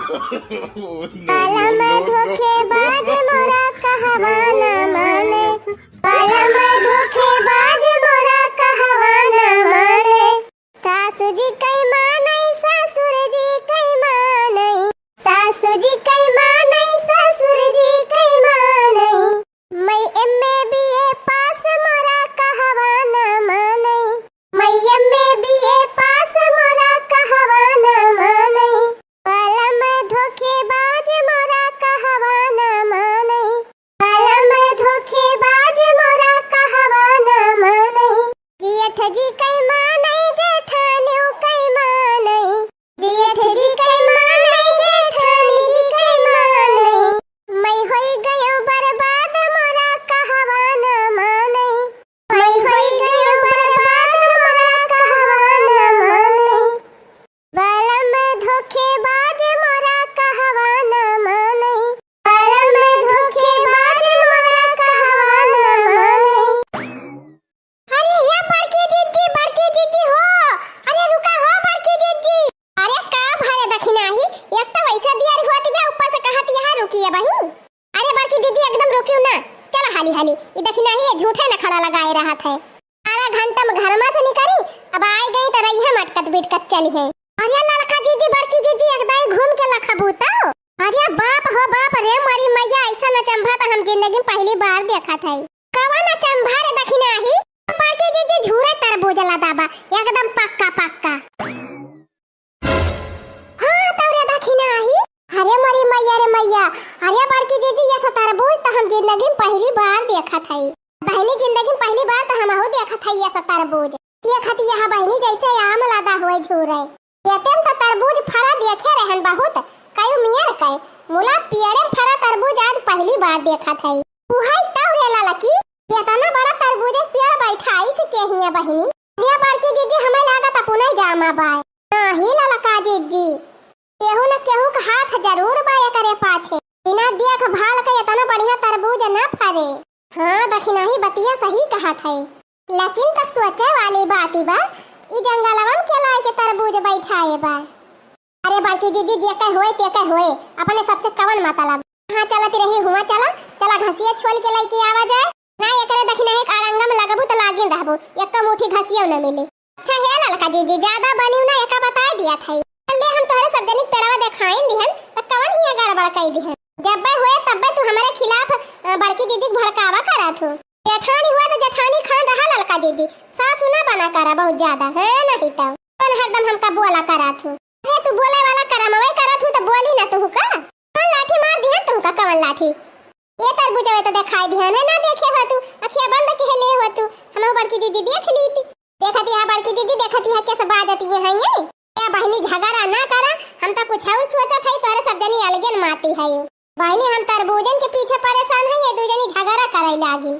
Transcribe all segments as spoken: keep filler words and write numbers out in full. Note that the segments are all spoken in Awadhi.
Oh, no, no, no, no। बलम धोखेबाज मोरा कहवा ना माने, बलम धोखेबाज मोरा कहवा ना माने। सासु जी कई मानई, ससुर जी कई मानई, सासु जी कई मानई, ससुर जी कई मानई। मई एमए बीए पास मोरा कहवा ना मानई, मई एमए बीए पास मोरा कहवा ना मानई। बलम धोखेबाज मोरा कहवा ना मानई, बलम धोखेबाज मोरा कहवा ना मानई। जेठ जी कई मानई, जेठानियो कई मानई, जेठ जी कई मानई, जेठानी जी कई मानई। मई होई गयो बर्बाद मोरा कहवा ना मानई, मई होई गयो बर्बाद मोरा कहवा ना मानई। बलम धोखेबाज मोरा कहवा ना मानई, बलम धोखेबाज मोरा कहवा ना मानई। अरे या बड़की जिज्जी, बड़की जिज्जी हो, अरे रुका हो बड़की जिज्जी। अरे का भरे दखिनाही, एक तो वैसे दियर होती बा, ऊपर से कहत यहाँ रुकी है बही। अरे बड़की जिज्जी एकदम रुकियो ना, चला हाली हाली, ई दखिनाही ये झूठे नखड़ा लगाए रहत है। आधा घंटा में घरमा से निकली, अब आए गई तो रही है मटकत बिटकत चली है। अरे ललका जिज्जी, बड़की जिज्जी एकदम घूम के लखबू तो। अरे बाप हो बाप रे, मोरी मैया, ऐसा नचंभा तो हम जिंदगी में पहली बार देखत है। कवन अचंभा रे दखिनाही? बड़की जिज्जी झूरे तरबूज लदा बा, एकदम पक्का पक्का। हाँ, तौरे दखिनाही। अरे मोरी मैया रे मैया, अरे बड़की जिज्जी, ये सा तरबूज तो हम जिंदगी में पहली बार देखत हई। बहिनी, जिंदगी में पहली बार तो हमहू देखत हई ये सा तरबूज। देखत यहाँ बहिनी जैसे आम लदा हुए झूरे। खेते में तो तरबूज फरा देखे रहन बहुत, कई मियर कई, मुला पेड़े में फरा तरबूज आज पहली बार देखत हई। उहई तौरे ललकी, इतना बड़ा तरबूज के पेड़ बैठाई से के हिया बहिनी? ये बड़की जिज्जी, हमें लागत अपने जामा बाय। नाही ललका जिज्जी, केहू न केहू के हाथ जरूर बा एकरे पाछे। बिना देखभाल के इतना बढ़िया तरबूज न फरे। हाँ, दखिनाही बतिया सही कहत है। लेकिन त सोचे वाली बात बा, ई जंगलवन के लाए के तरबूज बैठाए बा। अरे बड़की जिज्जी, जे कहे होए, ते कहे होए, अपने सबसे कवन मतलब? हाँ, चलत रही हुआ, चला, चला घसिया छोल के लइके आवा जाए। ना एकरे दखिनाही के अड़ंगा में लगबू त लागिन रहबू, एको मुट्ठी घसियो न मिली। अच्छा हे ललका जिज्जी, ज्यादा बनिउ ना, एका बताए दिया था। ले हम तोहरे सब जनी पेड़वा देखाइन दिहन, त कवन हिया गड़बड़ कई दिहन। जब्बे होए तब्बे तू हमरे खिलाफ, अ, बड़की जिज्जी के भड़कावा करत हूँ। जेठानी हुआ त जेठानी खान रहा ललका जिज्जी, सासु ना बना करा बहुत ज्यादा, है नहीं तब। कौन हरदम हमका बोला करत हूँ? अरे तू बोले वाला करमवे करत हूँ त बोली ना तू का? कौन लाठी मार दिहन तू का, कवन लाठी? ये तरबूजवे तो देखाई दिहन है, ना देखे हो तू, अखिया बंद किहे ले हो तू, हम बड़की जिज्जी देख ली थी। देखत यहाँ बड़की जिज्जी, देखत यहाँ कैसे बाजत ये है ये? ए बहिनी झगड़ा ना करा, हम तो कुछ और सोचत है, तोरे सब जनी अलगे न माती है। बहिनी हम तरबूजन के पीछे परेशान है, ये दू जनी झगड़ा करे लागी।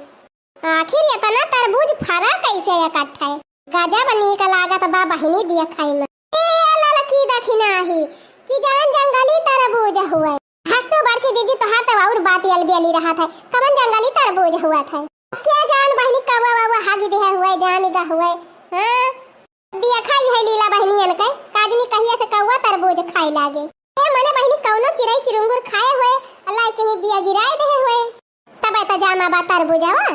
आखिर इतना तरबूज फरा कैसे इकट्ठा है? गजब नीक लागत बा बहिनी देखाई में। ए ललकी दखिनाही कि जान जंगली तरबूज हुए। हट तू बड़की जिज्जी, तोहार तो और बात अलबेली रहत है। कवन जंगली तरबूज हुआ था? क्या जान बहिनी कौवा वौवा हागी देहे हुए, जान इगा हुए। हाँ? देखा ही है लीला बहिनी इनके, काजनी कहिया से कौवा तरबूज खाए लागे। ए मने बहिनी कौनो चिरई चिरुंगुर खाए हुए, अल्लाह के ही बिया गिराए देहे हुए। तब तो जामा बा तरबूजवा।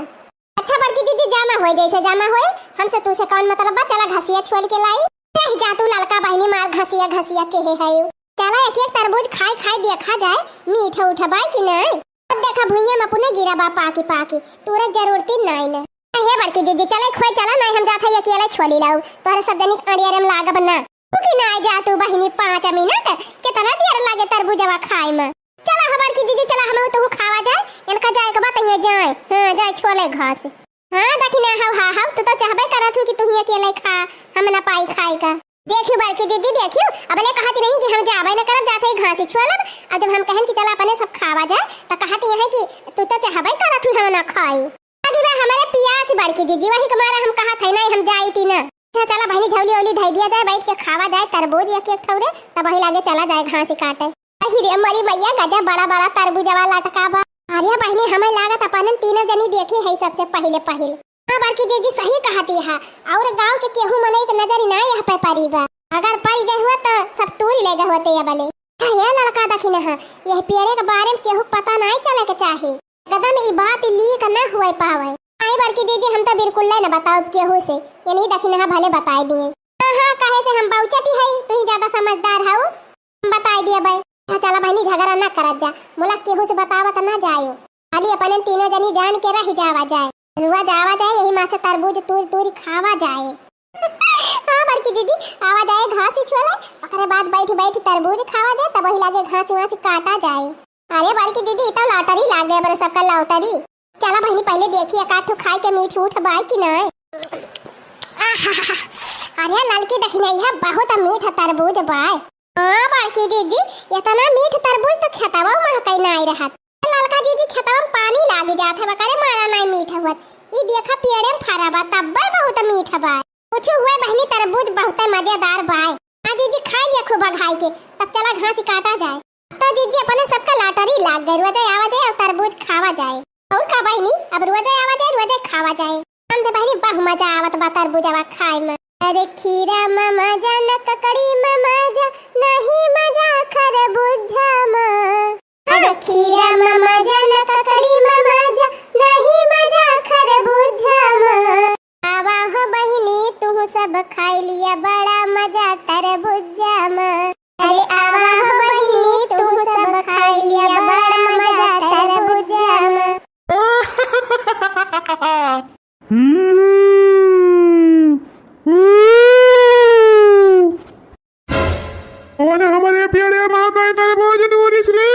अच्छा बड़की जिज्जी, जामा होए जैसे जामा होए, हमसे तू से कौन मतलब बा? चला घसिया छोल के लाई। रह जा तू ललका बहिनी, मार घसिया घसिया केहे है। चला एक एक तरबूज खाए खाए देखा जाए, मीठ उठ बाय कि नहीं। अब देखा भुइयां में अपने गिरा बा पाकी पाकी, तोरा जरूरत ही नहीं न। हे बड़की जिज्जी, चला खोए चला, नहीं हम जात है अकेले छोली लाऊ, तोहरे सब जनी अंडिया रे में लागब ना। तू कि ना जा तू बहिनी, पाँच मिनट, कितना देर लागे तरबूजवा खाए में। चला हमार की दीदी, चला हमहू तोहू खावा जाए, इनका जाए के बात ये जाए, हाँ जाए छोले घास। हाँ दखिना, हाउ हाँ हाउ, तू तो चाहबे करत हूँ कि तू ही अकेले खा, हम ना पाई खाए का। देखियो बड़की दीदी, देखियो, अब ले कहत नहीं कि हम जाबे न करब, जाते ही घास ही छोलब, और जब हम कहन कि चला अपने सब खावा जाए, तो कहत यह है कि तू तो चाहबे करत हूँ हम ना खाई। अभी बा हमारे पियास बड़की दीदी, वही के मारे हम कहत है नहीं हम जाई थी ना। अच्छा चला बहिनी, झौली ओली धई दिया जाए, बैठ के खावा जाए तरबूज एक एक ठौरे, तब वही लागे चला जाए घास ही काटे। अही रे मोरी मैया, गजब बड़ा बड़ा तरबूजवा लटका बा। अरे बहिनी, हमें लागत अपन तीनों जनी देखे है सबसे पहिले पहिल। हाँ बड़की जीजी सही कहती है, और गांव के केहू मनई के नजर ना यह पे परी बा। अगर परी गए हुआ तो सब तूर ले गए होते ये बले। अच्छा, ये लड़का दखिनहा, यह पेड़े के बारे में केहू पता नाहीं चले के चाही। एकदम ई बात लीक न हुए पावे। आई बड़की जीजी, हम तो बिल्कुल न बताउब केहू से, यही दखिनहा भले बताए दिए। हाँ, हाँ, काहे से हम बाउचटी हई, तू ही ज्यादा समझदार हऊ, हम बताए दिए बे। अच्छा, चला बहिनी, झगड़ा न करत जा, मुला केहू से बतावत न जायो। खाली अपने तीनों जनी जान के रह जावा जाए, रुआ जावा जाए, यही मा से तरबूज तूर तूर खावा जाए। हाँ बड़की दीदी, आवा जाए घास ही छोले, ओकरे बाद बैठ बैठ तरबूज खावा जाए, तब वही लागे घास वास काटा जाए। अरे बड़की दीदी, ई तो lottery लागे बरे सबका lottery। चला बहिनी, पहले देखी एक आध ठो खाए के मीठ उठ बाय कि नाय। आहाहा, अरे ललकी दखिनहा, बहुत मीठ तरबूज बाय। हाँ बड़की जीजी, इतना मीठ तरबूज तो खेतवा मा कहीं नाय रहत। ललका जीजी, खेतवा में पानी लागी जात है, वकरे मारा नाय मीठ हुअत। ई देखा पेड़े में फरा बा, तब्बे बहुत मीठ बा। कुछ हुए बहिनी, तरबूज बहुते मजेदार बाय। हाँ जीजी, खाई लिया खूब अघाई के, तब चला घास ही काटा जाए। तो जीजी, अपने सबका lottery लाग गए, रोजे आवा जाए और तरबूज खावा जाए। और का बहिनी, अब रोजे आवा जाए, रोजे खावा जाए। हम तो बहिनी, बहु मजा आवत बा तरबूजवा खाए में। अरे खीरा मा मजा न ककड़ी मा मजा, नहीं मजा खरबूजा मा। अरे खीरा मा मजा न ककड़ी मा मजा, नहीं मजा खरबूजा मा। आवा हो बहिनी, तू सब खाई लिया, बड़ा मजा तरबूजा मा। अरे आवा हो बहिनी, तू सब खाई लिया, बड़ा मजा तरबूजा मा। हम्म, हम्म। कौन हमारे पेड़े मा गए तरबूज तूरिस रे?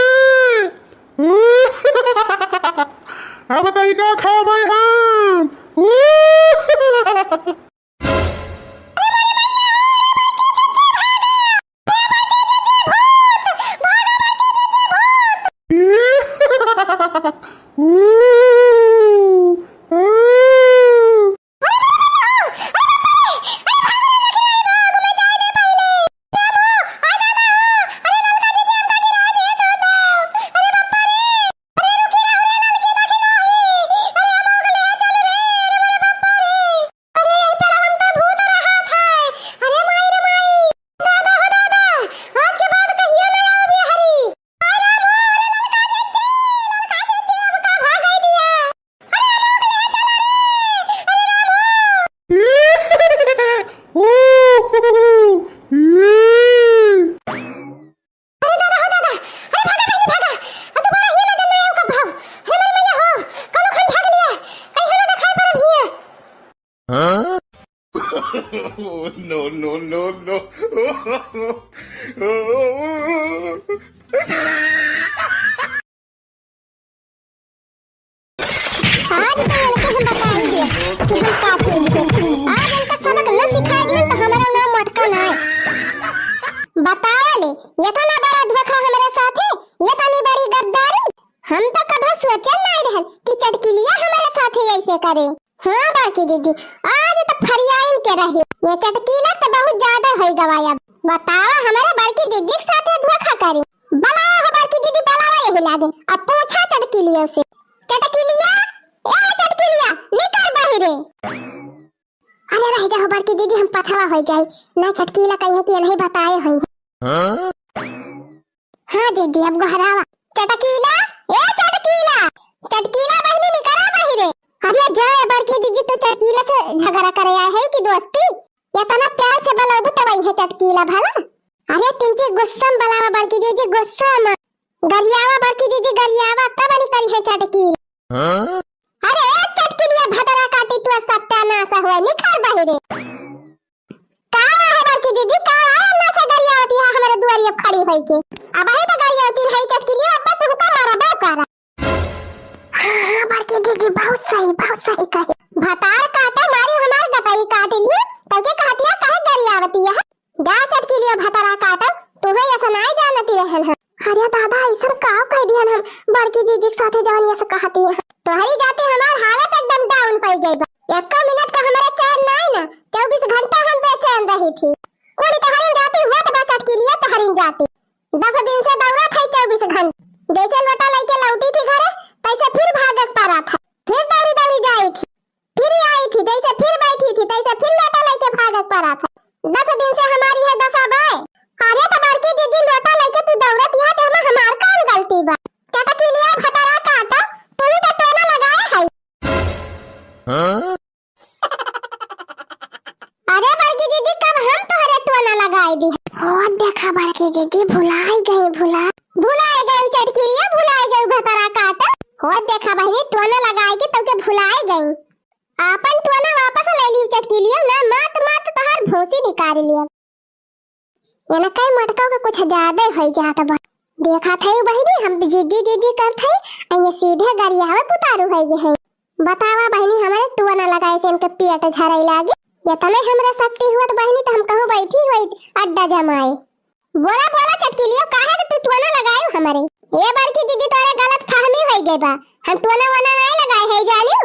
अब तई का खाबै हम? अरे, यही पेड़वन पे भूत रहत है। अरे माई रे माई, दादा हो दादा, आज के बाद कहियो ना आवे हरी। अरे राम हो, अरे ललका जिज्जी, ललका जिज्जी, हमका भागै दिया। अरे राम हो, ले चला रे, अरे राम हो। अरे दादा हो दादा, अरे भागा बहिनी भागा, आ दोबारा हियाँ ना जाना आयो कब भाव। अरे मोरी मैया हो, कौनो खन भाग लिया, कहीं ना देखाई पड़ब हियाँ। हाँ? No, no, no, no। आज तो इनके हम बताएंगे कि हम का चीज है। आज इनका सबक न सिखाएंगे तो हमारा नाम मटका ना है। बतावा ले, इतना बड़ा धोखा हमारे साथ है, इतनी बड़ी गद्दारी। हम तो कभो सोचे नाहीं रहन कि चटकिलिया हमारे साथे ऐसे करे। हाँ बड़की दीदी, आज तो फरियाइन के रही। ये चटकीला तो बहुत ज्यादा होई गवा अब। बतावा, हमारे बड़की दीदी के साथे धोखा करी। बुलावा हो बड़की दीदी, बुलावा यही लागे। अब पूछा चटकिलिया से। चटकिलिया, ए चटकिलिया, निकर बाहिरे। अरे रह जाओ बड़की दीदी, हम पछवा हो जाई। ना चटकीला कहीं है कि नहीं बताए हुई है। हाँ? हाँ दीदी, अब गोहरावा। चटकीला, ए चटकीला, चटकीला बहिनी निकरा बाहिरे। अरे जा बड़की दीदी, तू चटकीला से झगड़ा करे आए है कि दोस्ती? इतना प्यार से बुलाबू तब आई है चटकीला भला। अरे तिनकी गुस्सा में बुलावा बड़की दीदी, गुस्सा में। गरियावा बड़की दीदी, गरियावा, तब निकरी है चटकीला। हाँ? अरे ए चटकिलिया भदरा काटी तू सत्यानाश हुआ, निकर बाहिरे। का है बड़की दीदी, का है ना से गरियावती है हमारे दुआरी अब खड़ी होई के? अब है तो गरियावती है चटकिलिया, अब तो तुमका मारा बे करा। हाँ, हाँ, बड़की दीदी बहुत सही, बहुत सही कही। भतार काटा मारी हमार गटई काट लियो, तब के कहतिया काहे गरियावती है? जा चटकिलिया भतारा काटा, तुम्हें ऐसा नाई जानती रहन हम। अरे दादा, ऐसन का कह दिहन हम बड़की जीजी के साथे जवन ये से कहती हैं। तोहरी जाते हमार हालत एकदम down पड़ गई बा। एको मिनट का हमारा चैन नाई ना, चउबीस घंटा हम बेचैन रही थी। कुल तोहरिन जाती हुआ तो बा चटकिलिया तोहरिन जाती। दस दिन से दौड़त है चउबीस घंटा। जैसे लोटा लेके लौटी थी घरे, तैसे फिर भागे के पड़ा था। फिर दौड़ी दौड़ी जाई थी। फिर आई थी, जैसे फिर बैठी थी, तैसे फिर लोटा लेके भागे के पड़ा था। दस दिन से हमारी है दशा बाय। अरे तो बड़की दीदी, लोटा लेके तू दौड़े आई गई भुला, भुलाई गई चटकिलिया, भुलाई गई भतरा काटा। हो देखा बहिनी, टोना लगाए के तोके भुलाई गई। आपन टोना वापस ले ली चटकिलिया ना, मात मात तोहार भूसी निकाल लिया। ये ना कई मटका के कुछ ज्यादा हो जात बा। देखा थे बहिनी, हम जिद्दी जिद्दी करत है, आ ये सीधे गरियावे पुतारू है ये है। बतावा बहिनी, हमरे टोना लगाए से इनके पेट झरे लागे। ये तने हमरे शक्ति हुआ तो बहिनी, तो हम कहूँ बैठी हुई अड्डा जमाए। बोला बोला चटकिलियो, काहे के तू टोना लगायो हमरे? ए बड़की दीदी, तोरे गलत फहमी होई गई बा, हम टोना वोना नहीं लगाए है जानियो।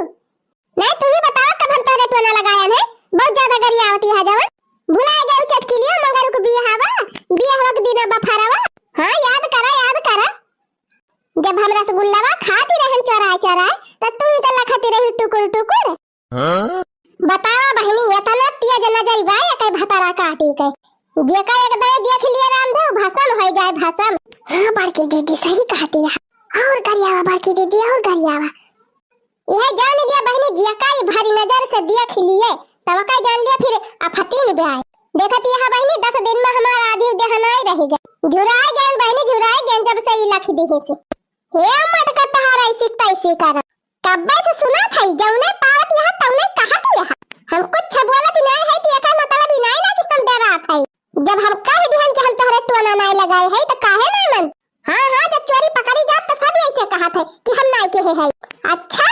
नहीं, तू ही बताओ कब हम तोरे टोना लगायन है? बहुत ज्यादा गरियावती है जवन। भुलाए गए चटकिलियो, मंगरू के बियाहवा, बियाहवा के दिन बफरवा। हाँ, याद करा, याद करा। जब हम रसगुल्लावा खाती रहन चोराए चोराए, तब तू ही तो लखती रही टुकुर टुकुर। हाँ? बतावा बहिनी, इतना तेज नजर बा एके भतरा काटी के। जेका एक दाई देख लिए रामधू, भसम हो जाए, भसम। हाँ, बड़की दीदी सही कहती है। और गरियावा बड़की दीदी, और गरियावा। यह जान लिया बहिनी, जेका ई भारी नजर से देख लिए, तब का जान लिया फिर अफतीन ब्याय। देखत यह बहिनी, दस दिन में हमार आधी देहनाई रह गए। झुराए गए बहिनी, झुराए गए जब से ई लख दिहे से। हे मटका तहार ऐसी तैसी कर। कब्बे से सुनत हई, जौने पावत यहाँ तौने कहत यहाँ। हम कुछ बोलत नाय है, तो एकर मतलब ई नाय ना कि हम डरात हई। जब हम कह दिहन कि हम तोहरे टोना नाय लगाए है, तो काहे ना मन? हाँ, हाँ, जब चोरी पकड़ी जात, तो सब ऐसे कहत है कि हम नाय कहे है। अच्छा,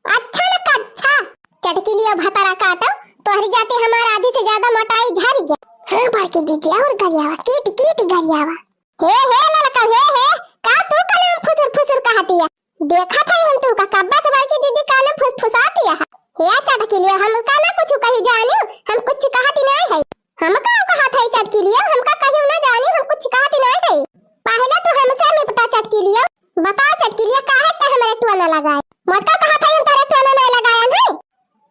अच्छा न का अच्छा। चटकिलियो भतरा काटो, तोहरी जाते हमार आधी से ज्यादा मोटाई झरी गई। हाँ, बड़की दीदी, और गरियावा, कीट, कीट गरियावा। हे, हे, ललका, हे, हे, का तू कने में फुसुर, फुसुर कहतिया? देखत है हम तू का कब्बा से बड़की दीदी कान में फुसफुसातिया है। हे चटकिलियो, हम का ना कुछ कही जानियो, हम कुछ कहती नहीं है। हम का कहत है चटकिलियो, हम का कहियो ना जानियो, हम कुछ कहती नहीं है। पहले तू हमसे निपटा चटकिलियो, बता चटकिलियो, काहे ते हमरे टोना लगाए? मोटका कहत है हम तोरे टोना नहीं लगाए है।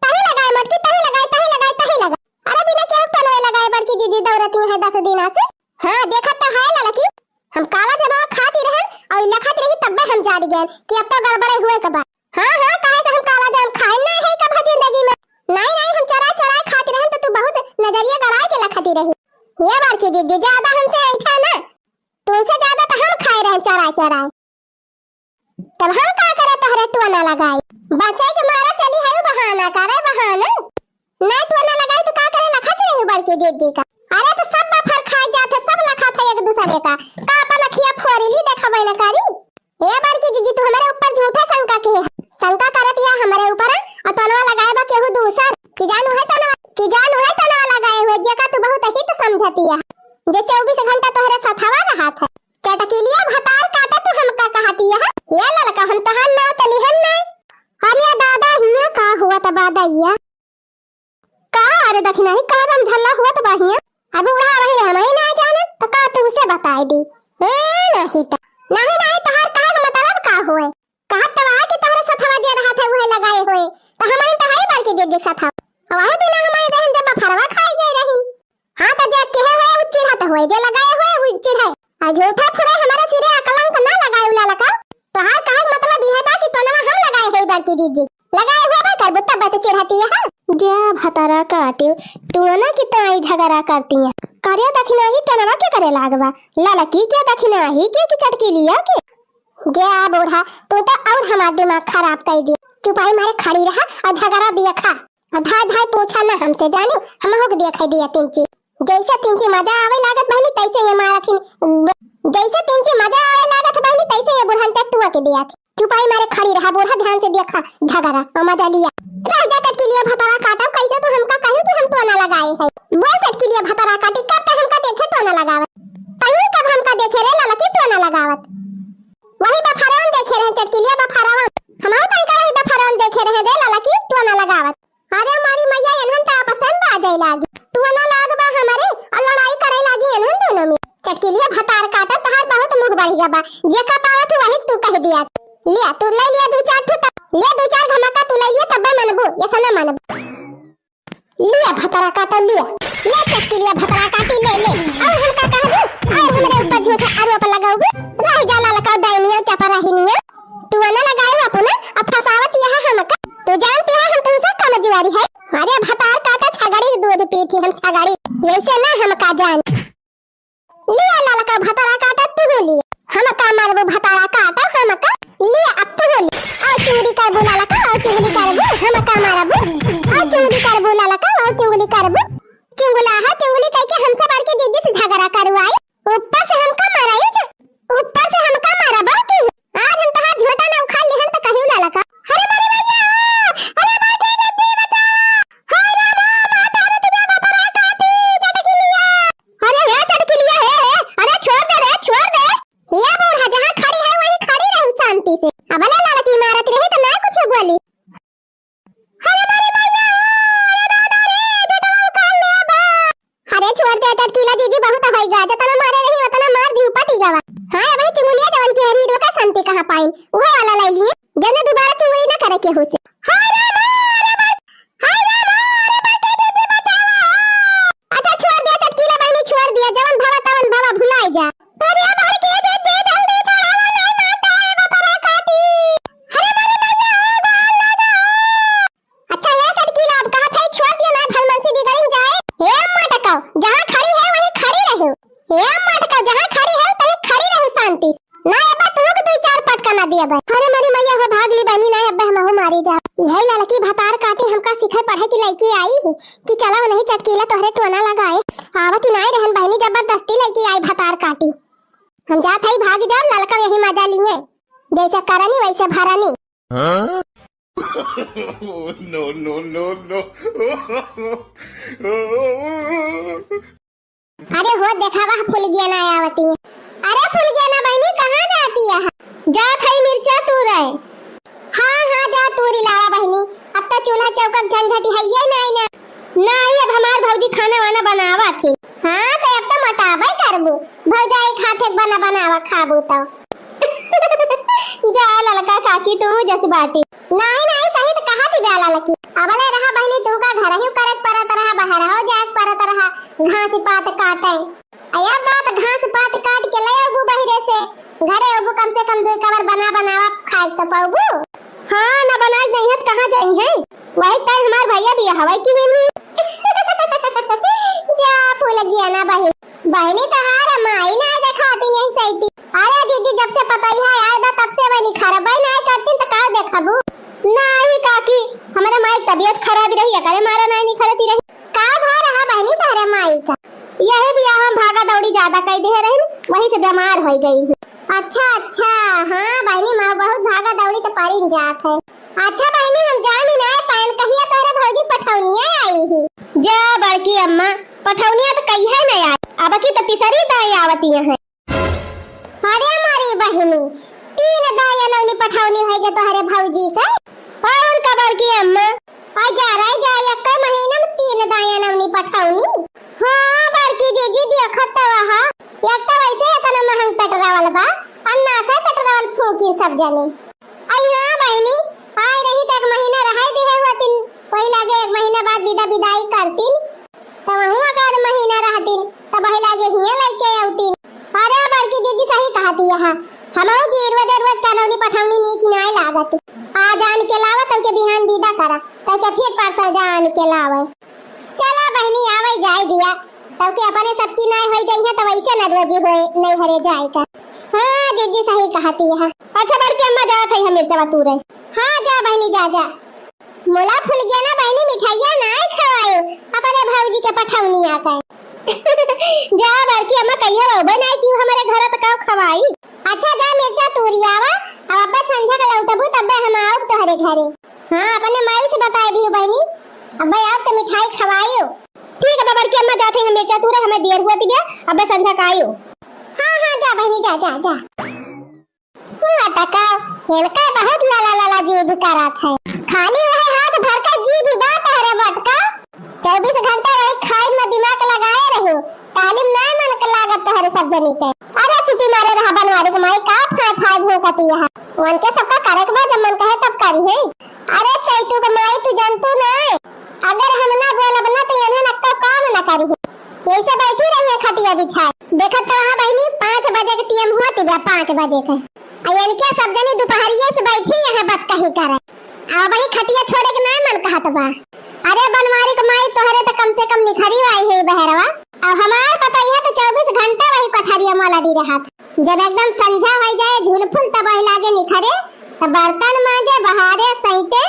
तही लगाए मोटकी, तही लगाए, तही लगाए, तही लगाए। अरे बिना केहू टोना लगाए बड़की दीदी दौड़ती है दस दिन से। हाँ, देखत तो है ललकी, हम काला जमावा खाती रहन और लखत रही, तब्बे हम जान गए कि अब तो गड़बड़े हुए के बा। हाँ, हाँ, काहे से हम काला जाम खाए ना है कब जिंदगी में। नहीं, नहीं, हम चोरा चोरा खाती रहन तो तू बहुत नजरिया गड़ाए के लखती रही। ये बड़की दीदी, ज्यादा हमसे ऐठा ना, तुमसे ज्यादा तो हम खाए रहन चोरा चोरा। तब हम का करे तोहरे टोना लगाई? बचे के मारा चली है बहाना करे बहाना। नहीं टोना लगाई तो का करे लखत रही बड़की दीदी का? अरे तो सब बफर खाए जात है, सब लखत है एक दूसरे का। का अपन अखिया फोरी ली देखबे न करी? ए बड़की दीदी, तू हमारे ऊपर झूठा शंका के है। शंका करत या हमारे ऊपर, और टोनवा लगाए बा केहू दूसर। कि जान उहे टोनवा, कि जान उहे टोनवा लगाए हुए, जेका तू बहुत हित समझतिया, जे चउबीस घंटा तोहरे सथवा रहत है। चटकिलिया भतार काटा तू हमका कहतिया है। ये ललका हम तोहार नाव त लिहन नाय। अरे दादा हिया का हुआ त बा दैया? का? अरे दखिना ही का रमझल्ला हुआ त बा हिया? अब बूढ़ा रही हम ही ना जाने त का तुमसे बताई दी। ए, नहीं त। नहीं, नहीं, तोहार कहे के मतलब का हुए? कहत त बा कि तोहरे सथवा जे रहत है उहे लगाए हुए। त हमारे तोहरे बड़की दीदी सथवा। वही दिन हमारे रहन जब बफरवा खाई गई रही। हाँ, तो जे केहे होए उ चिढ़त होए, जे लगाए होए उ चिढ़े। आ झूठा फुरे हमारे सिरे अकलंक ना लगाए उ ललका। तोहार कहे के मतलब इहे बा कि टोनवा हम लगाए है बड़की दीदी। लगाए होबे करबू तब तो चिढ़ती है। जे भतरा काटे, टोना की ताई झगड़ा करती है। करे दखिना ही टोनवा के करे लागबा? ललकी के दखिना ही के कि चटकिलिया के? जे आ बूढ़ा, तू तो और हमार दिमाग खराब कर दिया। चुपाई मारे खड़ी रहा और झगड़ा दिया खा। आ धाय धाय पूछा ना हमसे, जानियो, हम होक दिया खाई दिया तिनची। जैसे तिनची मजा आवे लागत बहिनी, तैसे ये मारा थिन, जैसे तिनची मजा आवे लागत बहिनी, तैसे ये बुढ़न चट्टुआ के दिया थी। चुपाई मारे खड़ी रहा, बूढ़ा ध्यान से देखा, झगड़ा और मजा लिया। रह जा चटकिलिया भतरा काटा, कैसे तू हमका कही कि हम टोना लगाए है? बोल चटकिलिया भतरा काटी, कब तक हमका देखे टोना लगावत? तही कब हमका देखे रे ललकी टोना लगावत? वही बफारावन देखे रहे, चटकिलिया बफारावन। हमार तनका वही बफारावन देखे रहे रे ललकी टोना लगावत। अरे हमारी मैया, एनहन त आपस में बाजै लागी। टोना लाग बा हमरे और लड़ाई करै लागी एनहन दोनों में। चटकिलिया भतार काटा, तहार बहुत मुँह बढ़िया बा। जेका पावत हूँ वही तू कह दिया। लिया, तू ले लिया दू चार ठो त-, ले दू चार घमाका तू ले लिया, तब मनबू, ये सना मनबू। लिया भतरा काटा, लिया। ले चटकिलिया भतरा काटी, ले, ले। और हमका कह दी, और हमरे ऊपर झूठा आरोप लगाओगे। रह जा ललका डाइनिया चपराहिनिया। टोना लगाए अपना, अब फसावत यहाँ हमका। तू जानती है हम तुमसे कमजोरी है। अरे भतार काटा छगड़ी दूध पीती हम छगड़ी। ऐसे ना हमका जान। लिया ललका भतरा काटा, कहाँ पाइन, उहे वाला लइ लिए, जने दुबारा चुगली ना करे केहू से। हाय रे माँ, अरे बड़-, हाय रे माँ, अरे बड़की दीदी बचावा हो। अच्छा छोड़ दिया चटकीला बहिनी, छोड़ दिया, जवन भवा तवन भवा, भुलाई जा। अरे बड़की दीदी जल्दी छोड़ावा, नहीं मारता है बपरा काटी। अरे मोरी मैया हो, गोड़ लगा हो। अच्छा, ए चटकीला, अब कहत है, छोड़ दियो ना, भलमनसी बिगड़िन जाए। ए मटकाओ, जहाँ खड़ी है, वहीं खड़ी रहो। ए मटकाओ, जहाँ खड़ी है, तहीं खड़ी रहो शांति से। ना, ए बा, तुहू के दुई चार पटका ना दिया बा। अरे मोरी मैया हो, भाग ली बहिनी, ना, अब हमहू मारी जा। यही ललकी भतार काटी हमका सिखे पढ़े की लइकी आई ही कि चला, नहीं चटकीला तोहरे टोना लगाए। आवत ही नाई रहन बहिनी, जबरदस्ती लइकी आई भतार काटी। हम जात हई, भाग जाओ, ललका यही मजा लिए, जैसे करनी वैसे भरनी। हाँ? No, no, no, no। अरे हो, देखावा, फुलगिया ना आवती है। अरे फुलगिया ना बहिनी, कहाँ जाती है? जात हई मिर्चा तूरे। हाँ, हाँ, जा तूरी लावा बहिनी। अब तो चूल्हा चौका के झंझट है ये नाई ना। नाई, अब हमार भौजी खाना वाना बनावा थी। हाँ, तो अब तो मोटाबे करबू। भौजाई खाते बना बनावा खाबू तो। जा ललका काकी, तू जस बाटी। नाई, नाई, सही तो कहा थी बा ललकी। अबले रहा बहिनी, तू का घर ही करत परत रहा, बाहर हो जात परत रहा, घास पात काटे। अया बात, घास पात काट के ले अबू बहिरे से, घरे अबू कम से कम दुई कवर बना बनावा खाए तो पाबू। हाँ, ना बना के नहीं है तो कहाँ जाई है? वही टाइम हमार भैया भी हवाई की हिमी। जा फुलगिया ना बहिन, बहिनी तहार माई ना देखाती नहीं सही। अरे जीजी, जब से पतोहिया आए बा तब से वही खरबई ना करती तो का देखबू? नहीं काकी, हमारे माई तबीयत खराब रही, एकरे मारा नहीं निखरती रही। का भा रहा बहिनी तहरे माई का? यही बियाह हम भागा दौड़ी ज्यादा कई देहे रही, वही से बीमार हो गई। अच्छा, अच्छा, हाँ बहिनी, माँ बहुत भागा दौड़ी तो परिन जात है। अच्छा बहिनी, हम जानी ना पाएन, कहिया तोहरे भौजी पठौनिया आई ही। जा बड़की अम्मा, पठौनिया तो कहिया न आई, अब की तो तीसरी दाई आवती है। अरे मोरी बहिनी, तीन दाई अनौनी पठौनी होई गे तोहरे भौजी के। और का बड़की अम्मा? आ जा रे जा, एक महीना में तीन दाई अनौनी पठौनी। हाँ बड़की जीजी, देखत तो वहा, एक तो वैसे इतना महंग पेट्रोल बा, अन्ना से पेट्रोल फूकिन सब जने। आई हाँ बहिनी, आए रही तो एक महीना रहाई दिहे होतिन, वही लागे एक महीना बाद विदा विदाई करतिन, तो वहू अगर महीना रहतिन, तो वही लागे हियाँ लइके अउतिन। अरे बड़की जीजी सही कहती है, हमहू की रोज रोज कनौनी पठौनी नीक नाय लागत। आज आन के लावा, तब के बिहान विदा करा, तब के फिर परसों जा आन के लावे। चला बहिनी, आवे जाए दिया, तब के अपने सबकी नाय होई जाई है, तो वैसे न रोजी होए नैहरे जाए का। हाँ जीजी सही कहती है। अच्छा बड़की अम्मा जात है, हम मिर्चवा तूरे। हाँ जा बहिनी, जा जा। मोला फुलगेना बहिनी मिठाइया नाय खवायो, अपने भौजी के पठौनिया का। जा बड़की अम्मा, कहिया रहबे नाय कि हमारे घर त का खवाई। अच्छा जा मिर्चा तूरी आवा, अब अब्बे संझा के लौटबू तब्बे हम आउब तोहरे घरे। हाँ, अपने माई से बताए दियो बहिनी, अब्बे आउब तो मिठाई खवायो। ठीक है बड़की अम्मा, जाते हैं मिर्चा तूरे, हमें देर हुआ तिबिया, अब्बे संझा का आयो। हाँ, हाँ, जा बहिनी, जा, जा, जा। मटका, इनका बहुत लाला लाला जीभ करत है। खाली वही हाथ भर का जीभ बा तोहरे मटका। चउबीस घंटा वही खाई में दिमाग लगाए रहो। तालीम ना मन के लागत तोहरे सब जनी के। अरे चुपी मारे रहा बनवारी के माई, का फाय फाय भूकती है। उनके सबका करे के बा, जब मन कहे तब करी है। अरे चैतू के माई, तू जानतू ना, अगर हम ना बोलब ना तो इन्हें नक्का काम ना करी है। ऐसे बैठी रही है खटिया बिछाए। देखत तो वहाँ बहिनी, पाँच बजे के टीएम हुआ तिबिया, पाँच बजे के। आ इनके सब जनी दोपहरिये से बैठी यहाँ बतकही करे। आ वही खटिया छोड़े के नाय मन कहत बा। अरे बनवारी के माई, तोहरे तो कम से कम निखरी आई है बहरवा। अब हमार पतोहिया तो चउबीस घंटा वही कोठरिया में लड़ी रहत। जब एकदम संझा हो जाए, झुलफुल तब वही लागे निखरे, तब बर्तन मांजे, बहारे, सैते,